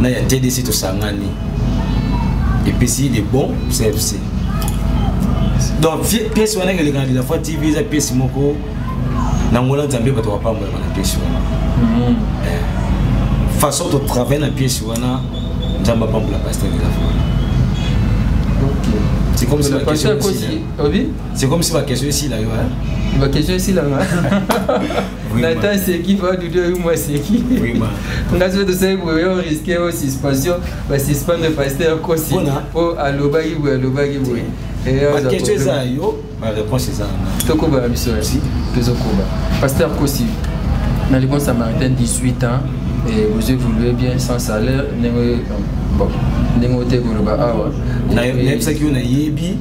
na ya tdc tosangani epesi le bon cfc donc pièce wana eleka na de la foi tv eza pièce moko na ngola nzambe bato bapambolaka na pièce wana mhm. eh, façon totravaille na pièce wana nzambe apambola pasteur de la foi. C'est comme si la question C'est comme si ma question ici là, hein. Ma question ici là. Nathan c'est qui va dudu yo moi c'est qui nga soki tosali boye oyo risque oyo suspension basuspendre pasteur kosi mpo alobaki boye alobaki boye question eza yo Ba réponse eza na. Tokoba na biso si tozokoba. Pasteur Kosi, na le bon samaritain 18 ans et vous évoluez bien sans salaire ndenge bon ndenge ote koloba awa. Nayebisaki yo nayebi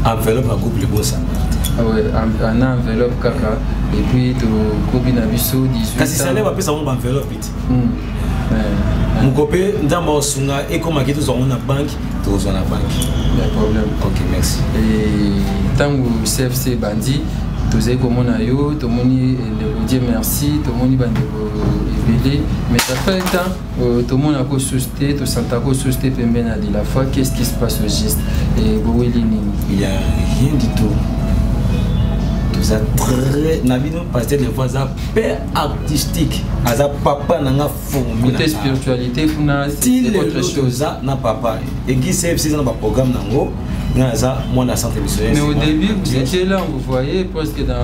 enveloppe ya groupe le bon samaritain. Ah ouais, ana enveloppe kaka et puis tokobi na biso 18 kasi salaire bapesa bango baenveloppe te hmm. moko mpe nzambe akosunga ekomaki tozwa yango na banke tokozwa na banke problème ok merci ntango cfc ebandi tozali komona yo tomoni ndeko dieu merci tomoni bandeko ebele mais ça fait un temps euh, tomonaka osusu te tosantaka osusu te pembeni ya de la foi qu'est ce qui se passe au juste boweli nini il y a rien du tout toza très na bino pasteur de foi aza père artistique aza papa na nga fourmi côté spiritualité kuna c'est autre chose na papa église CFC eza na baprogramme nango nga naza mwana centre missionnaire mais au début vous étiez là on vous voyait presque dans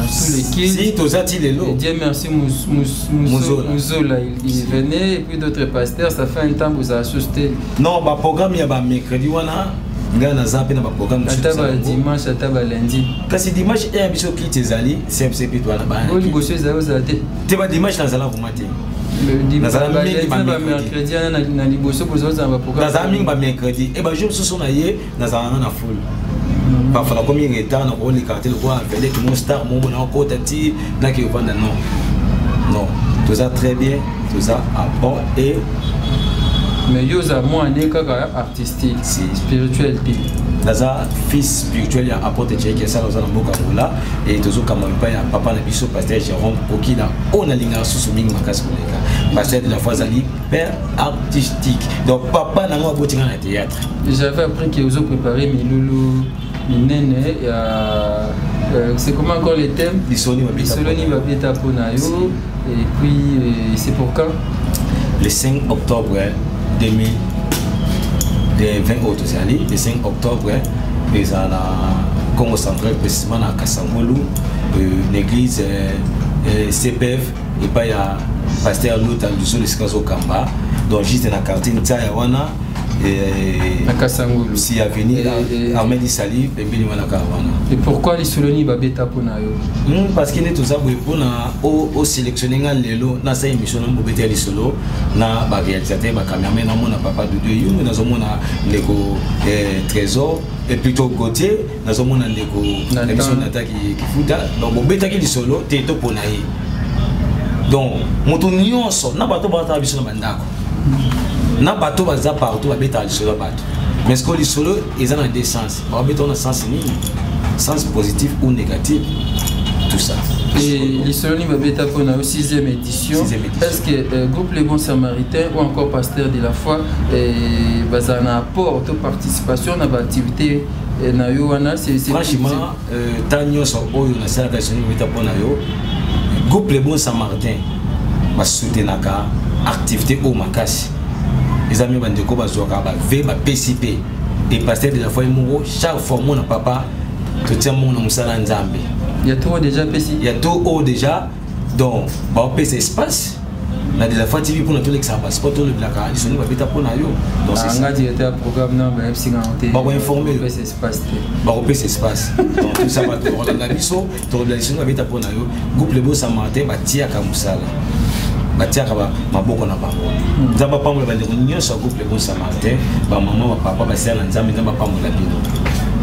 tous les kills si toza ti lelo Dieu merci Muzola Muzola il, il venait et puis d'autres pasteurs ça fait un temps vous a assisté non baprogramme ya ba mercredi wana ngai naza mpe na baprogramme ata ba dimanche ata ba lundi kasi dimanche eya biso kiti ezali cfcp to wana bana liboso ezali ozala te te ba dimanche nazala vraimen te nazala mingi bamercredi wana na liboso bozozala baprogramme nazala mingi bamercredi e bajour mosusu na ye nazala nga na foule mhm. parfois nakomi retard nakoleka te lokola vedette mo star momo nakokota ti nake ovanda non non toza très bien toza à bon et mais yo oza mwana kaka artistique si. spirituel te. Naza fils spirituel ya apôtre Thierry Kesala oza na mboka Angola et tozokamba epai ya papa na biso pasteur Jérôme Kokila oyo nalingaka susu mingi makasi koleka. Pasteur de la foi azali père artistique. Donc papa na ngo aboti nga na théâtre. J'avais appris que ozo préparer milulu minene ya c'est comment encore les thèmes? Lisolo Babeta pona yo et puis c'est pour quand? Le 5 octobre 2020 oyo tozali le 5 octobre eza na Congo central, précisément na Kasangulu, l'église CPF epai ya pasteur Lota Luzolo esika azokamba, donc juste na quartier Ntsaya wana na Kasangulu si avenue Ahmed Sali pembeni wana kaka wana. Et pourquoi lisoloni babeta mpona yo? Parce que nde toza boye mpona osélectionne nga lelo nasala émission na mobeta ya lisolo na baréalisateur, bacameraman, namona papa Dudu Eyungu, nazomona ndeko Trésor et plutôt Gauthier, nazomona ndeko na biso Nata Kifuta. Donc bobetaki lisolo te topona ye. Donc moto nyonso na bato batala biso na bandako na bato baza partout babetaka lisolo ya bato, mais ce que lisolo eza na deux sens, babeta na sens nini? Sens positif ou négatif, tout ça. Et lisolo babeta pona yo 6e édition. Sixième édition. Est-ce que groupe Les Bons Samaritains ou encore Pasteur de la Foi bazala na apport to participation na baactivité na yo wana? Franchement, ntan nyonso oyo nasalaka lisolo babeta mpona yo, groupe Les Bons Samaritains basoutenaka activité oyo makasi. Eza mi bandeko bazwaka bave bapesi mpe et pasteur de la foi moko chaque fois mona papa totia mongo na mosala ya Nzambe. Ya to déjà pesi. Ya to oyo déjà, donc baopesa espace na de la foi TV mpona tolekisaka passeport, tolobelaka lisolo babeta mpona yo. Donc c'est ça. Nga directeur ya programme na bayebisi nga te. Bakoinforme yo. Bapesa espace te. Bakopesa espace. Donc tout ça, bato bakolanda biso, tolobela lisolo babeta mpona yo. Groupe Le Bon Samaritain batiaka mosala, batiaka maboko na bango. Nzambe apambola bandeko nyonso ya groupe Le Bon Samaritain, bamama, bapapa, basala na Nzambe. Nzambe apambola bino.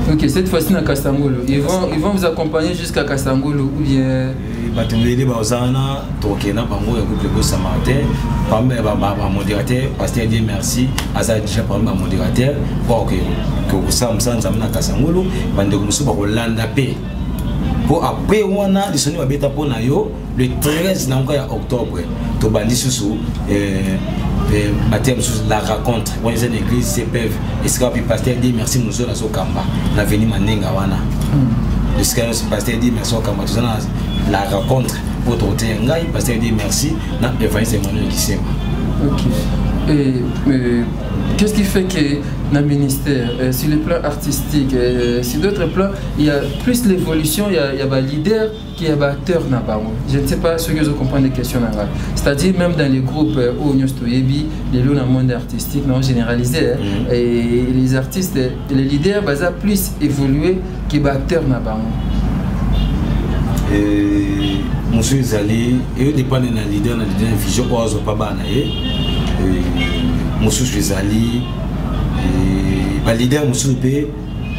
Ok, cette fois-ci na Kasangulu, ils vont vous accompagner jusqu'à Kasangulu ou bien? Bato ebele baza wana, tokokende na bango ya groupe Le Bon Samaritain. Parmi bamodérateur, pasteur Dieu merci aza déjà parmi bamodérateur po kosala mosala Nzambe na Kasangulu. Bandeko mosusu bakolanda mpe po après wana lisoni babeta mpo na yo le 13 na ngoka ya octobre tobandi susu bateya mosusu la rencontre wana eza na église CPF esika wapi pasteur Dieu merci Mozolo azokamba na veni Manenga wana. Esika nyonso pasteur Dieu merci okamba, toza na la rencontre po tokoteya ngai pasteur Dieu merci na évangéliste Emmanuel Kisemba. Ok. Et qu'est-ce qui fait que dans le ministère, sur le plan artistique, sur d'autres plans, il y a plus l'évolution, il y a un leader qui est acteur na bango? Je ne sais pas ce que je comprends des questions na ngai. C'est-à-dire même dans les groupes où nyonso toyebi lelo na monde artistique non généralisé, hein, et les artistes, les leaders baza plus évolué que ba acteur na bango. Mosusu ezali eyodépendre na leader, na leader na vision oyo azwa pa bana ye. Mosusu ezali baleader mosusu mpe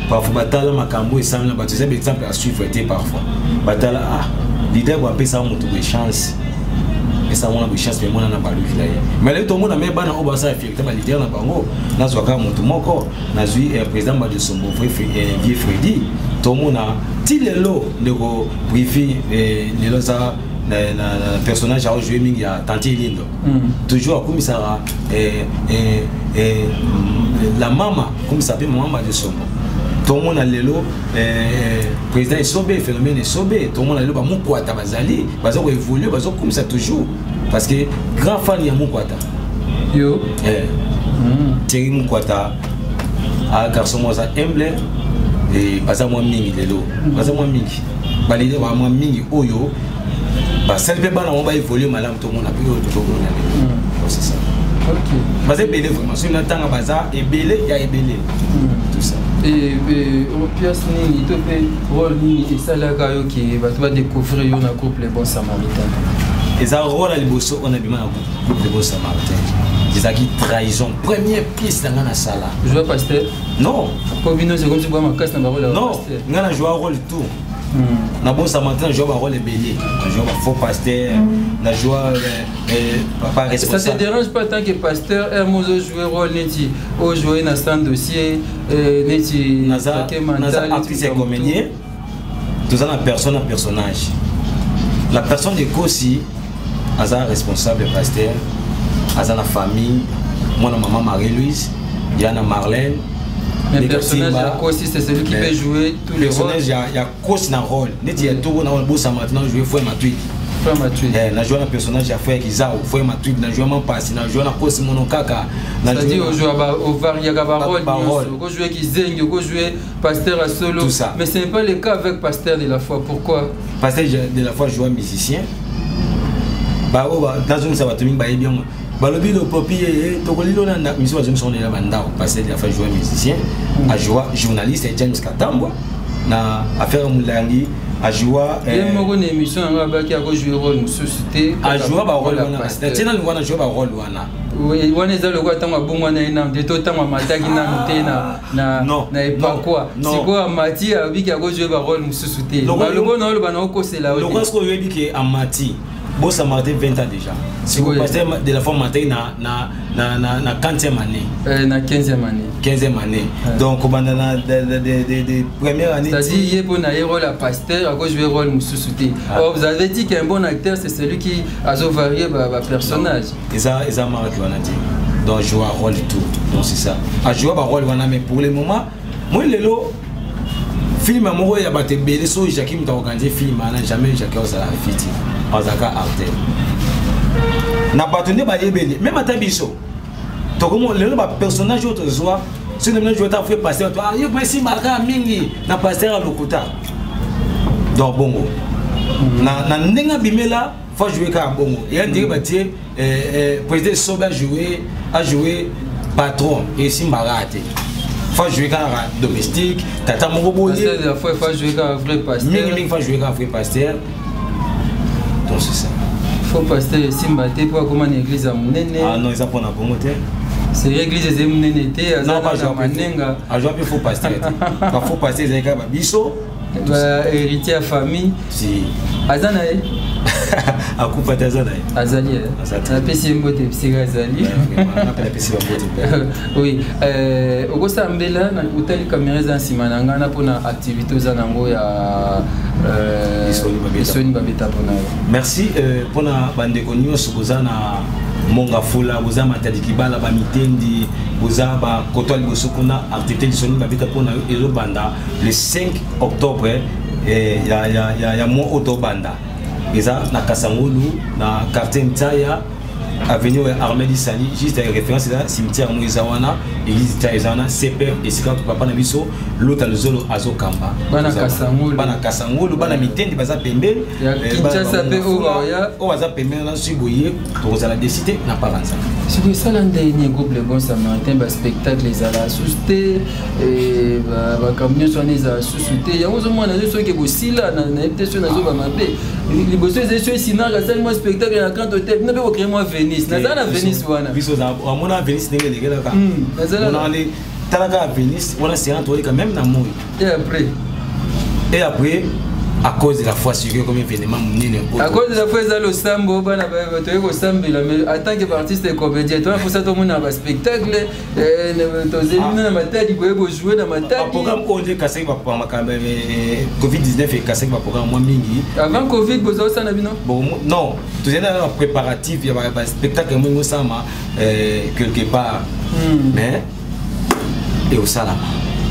parfois batala makambo esalami na bato, eza baexemple à suivre te. Parfois batala: ah, leader bo apesaka moto boye chance, esa mwana boye chance, me mwana na balukila ye. Mais lelo tomona me bana oyo basala fierté baleader na bango. Nazwa kaka moto moko, nazwi président Badesombo, vieux Fredi. Tomona ti lelo ndeko Brivi, lelo aza na personnage aojoue mingi ya Tante Lindo. Toujours akumisaka la mama, akumisa mpe mama Badesombo. Tomona lelo président Esobe, phénomène Esobe. Tomona lelo bamokwata bazali baza koévolue, bazokumisa toujours parce que grand fan ya Mokwata. Yo? Thierry Mokwata a garçon moko aza humble e baza mwa mingi lelo, baza mwa mingi baleader, ba mwa mingi oyo basali mpe bana bango baévolue malamu. Tomona mpe oyo tozomona lelo. Donc, c'est ça. Baza ebele vraiment, soki natanga baza ebele ya ebele, tout ça. Et pièce nini to mpe rôle nini esalaka yo ke bato badécouvrir yo na groupe Les Bons Samaritains? Eza rôle ya liboso oyo nabima na groupe Les Bons Samaritains, ezalaki trahison, première pièce na nga nasala. Joue pasteur? Non. Po bino c'est comme si bwa makasi na barole. Non, nga na joua rôle tout. Na Bon Samaritain, na joua barole ebele, na joua bafaux pasteur, na joua papa responsable. Ça te dérange pas tant que pasteur Hermoso jouer rôle neti ojouer na sans dossier, neti naza artiste ya comédien, toza na personne na personnage. La personne de Kosi aza responsable pasteur, aza na famille, mwana mama Marie-Louise, ya na Marlène. Mais personnage ya Kosi, c'est celui qui peut jouer tous les rôles. Personnage ya Kosi na rôle neti ya Togo na Bosa maintenant jouer Frère Matuidi. Frère Matuidi. Eh, na jouer na personnage ya Frère Kizao, Frère Matuidi, na jouer Mampasi, na jouer na Kosi Monokaka. C'est-à-dire au joueur ba au variaga ba rôle nyonso, ko jouer Kizengi, ko jouer pasteur à solo. Tout ça. Mais ce n'est pas le cas avec pasteur de la foi. Pourquoi? Pasteur de la foi joue musicien. Ba o ba nazongisa bato mingi bayebi yango. Balobi lopopi ye tokolilo na ndako miso bazongisa ngo na bandako. Pasteur de la foi joue musicien, a joua journaliste James Katambwa na affaire Mulangi, a joua ye moko na émission yango abaki ako jouer rôle mosusu te. A joua ba rôle wana. Tina wana joua ba rôle wana. Wana eza lokola ntango abongwana ye nanu te to ntango amataki nanu te na epakwa. Sikoyo amati abiki akozwe barole mosusu te. Balobo na oloba na okosela. Lokola sikoyo oyebi ke amati Bon Samaritain 20 ans déjà. Si vous passez de la forme matin na 40e année. Na 15e année. 15e année. Donc on a de première année. C'est-à-dire il y a un rôle à pasteur, à cause jouer rôle mosusu te. Or vous avez dit qu'un bon acteur c'est celui qui a varié ba personnage. Et ça marque on a dit. Donc jouer un rôle tout. Donc c'est ça. À jouer un rôle on a, mais pour le moment moi lelo film moko ya bato ebele soki Jackie moto aorganize film wana, jamais Jackie ozala fiti, azalaka artel na bato nde bayebeli. Même ata biso tokomo lelo bapersonnage oyo tozwa, soki namina joue ata vrai pasteur to yo mpe esimbaka mingi na pasteur ya lokuta. Donc bongo na ndenge abimela faut jouer kaka bongo eya ndenge batie président Sobe a joué patron esimbaka te. Faut jouer kaka domestique, tata moko boye. Faut jouer kaka vrai pasteur. Mingi mingi faut jouer kaka vrai pasteur. Donc c'est ça. Faux pasteur esimba te mpo akóma na église ya monene. Ah non, eza mpona bongo te. C'est église ezali monene te, aza na manenga. Ajoua mpe faux pasteur te. Ba faux pasteur ezali kaka babiso. Héritier ya famille. Si. Aza na ye. Akufa te, aza na ye. Azali, napesi ye mbote bisika azali. Napesi bambote. Oui, okosala mbela otali caméra eza nsima na ngai na mpona activité oza nango ya Lisoni Babeta mpona yo. Merci mpona bandeko nyonso boza na Mongafula, boza Matadi Kibala, bamitendi, boza bakoto ya liboso kuna. Activité Lisoni Babeta mpona yo ezobanda le 5 octobre ya mois oyo tobanda. Eza na Kasangulu, na quartier Ntaya, avenue ya Armée Lisani, juste référence eza cimetière mo eza wana, église tia eza wana, CPF esika papa na biso Lota Luzolo azokamba. Bana Kasangulu. Bana Kasangulu, bana Mitendi baza pembeni. Kinshasa mpe oyo baoya. Oyo baza pembeni na soki boye tokozala desi te na part nzambe. Sikoyo esala ndeni groupe Le Bon Samaritain, baspectacle ezala susu te, makambo nyonso wana ezala susu te. Yango ozomona nyonso soki bosila, nayebi te soki nazoba mabe. Liboso ezali so esinaka asali mwa spectacle na Grand Hotel, bino mpe bocrée mwa Venise. Nazala na Venise wana. Biso amona Venise ndenge elekelaka, talaka Venise wana séance toyeka même na moi. Et après? Et après, à cause de la foi sur comme événement monene. À cause de la foi eza losambo, bana toyei kosambela. Mais en tant que artiste et comédien, tona fosa tomona baspectacle, tozeli bino na Matadi, boye bojoue na Matadi. Programme oyo nde ekasaki makambo Covid-19, ekasaki baprogramme mwa mingi. Avant Covid bozosala bino? Bon, non, tozali na préparatif ya baspectacle mo osalama quelque part, mais eosalama.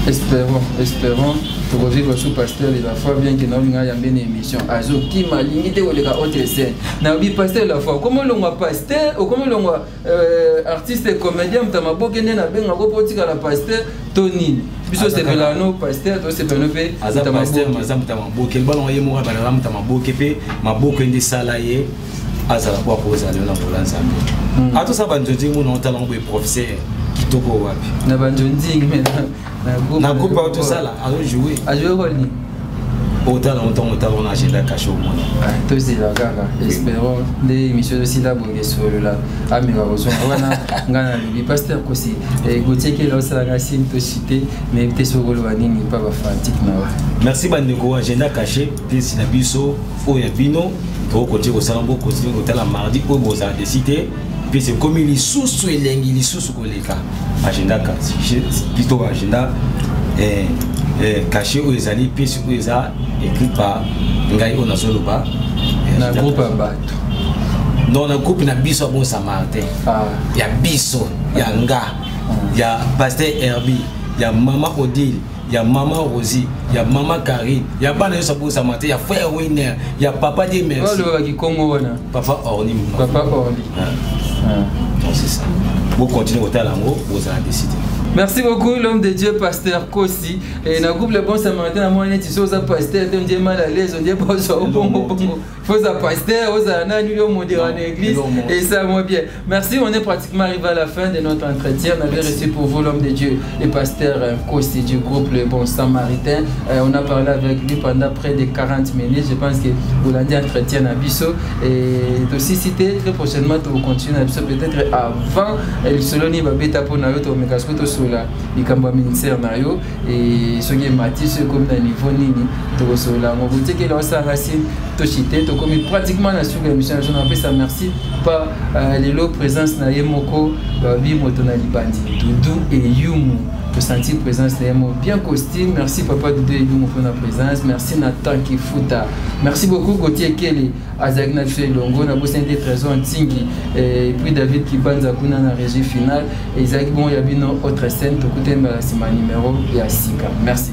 Espérons, espérons tokovivre sous pasteur de la foi, bien que naolinga yambe na émission azokima, alingi te koleka autre scène. Nayobi pasteur de la foi okoma olongwa pasteur, okoma olongwa artiste comédien, moto ya maboke nde nabengako mpo otikala pasteur to nini. Biso osepela no pasteur, tosepela no mpe. Aza pasteur, aza moto ya maboke. Balongo ye moko abalaka moto ya maboke mpe maboke nde esala ye azala po akozala lelo na ngola Nzambe. Atosala banzonzi mona otalango boye, professeur kitoko wapi. Na banzonzi. Na groupe ayo tosala azojoue. Ajoue rôle nini? Otala yango ntango otala wana agenda caché omona. Ah, tozela kaka, espérons nde émission ezosila boye esolola ameka kozonga wana. Ngai nalobi pasteur Kosi eh, Gautier Kela osalaka signe tochite, nayebi te soki oloba nini mpa bafanatike na yo. Merci bandeko. Agenda caché mpesi na biso oyo ya bino, tokokontinue kosala ngo, continue kotala mardi oyo, bozala desi te. Mpe ekomi lisusu elengi lisusu koleka agenda caché, plutôt agenda caché oyo ezali pièce oyo eza écrit par ngai oyo nazoloba. Na groupe ya bato? Non, na groupe na biso ya Bon Samaritain. Ah. Ya biso, ya nga, ya pasteur Herbie, ya mama Odile, ya mama Rosie, ya mama Karine, ya bana nyonso ya Bon Samaritain, ya frère Winner, ya papa Die Merci. Olobaki Kongo wana? Papa Orni. Papa Orni. Ah. Donc c'est ça, bocontinue kotala yango, bozala décidé. Merci beaucoup, l'homme de Dieu, pasteur Kosi. Et dans le groupe Le Bon Samaritain, à moi, tu sais, pasteur, tu es mal à l'aise, on dit bonjour, bon, bon, bon. Faut ça pasteur, aux nani, yo modérer en église, et ça, moi bien. Merci, on est pratiquement arrivé à la fin de notre entretien. On avait reçu pour vous l'homme de Dieu, le pasteur Kosi du groupe Le Bon Samaritain. On a parlé avec lui pendant près de 40 minutes. Je pense que vous l'avez dit, entretien à Bisso. Et aussi cité très prochainement, tu continues à Bisso, peut-être avant, selon ni babeta pour na yo, to meka soki tosola likambo ya ministère na yo e soki emati, soki ekomi na niveau nini, tokosola yango. Botiekela osalanga si tochite, tokomi pratiquement na suka émission na biso. Napesa merci pa lelo présence na ye moko, babi moto na libandi, Dudu Eyumu. Tosentir présence na ye mo bien costume. Merci papa Dudu Eyumu mpona présence. Merci na Tanki Futa, merci beaucoup. Gautier Kele azalaki na biso elongo, nabosani te Trésor Ntingi et puis David Kibanza kuna na régie finale. Ezalaki bongo ya bino Autre Scène. Tokutani mbala nsima, numéro ya sika. Merci.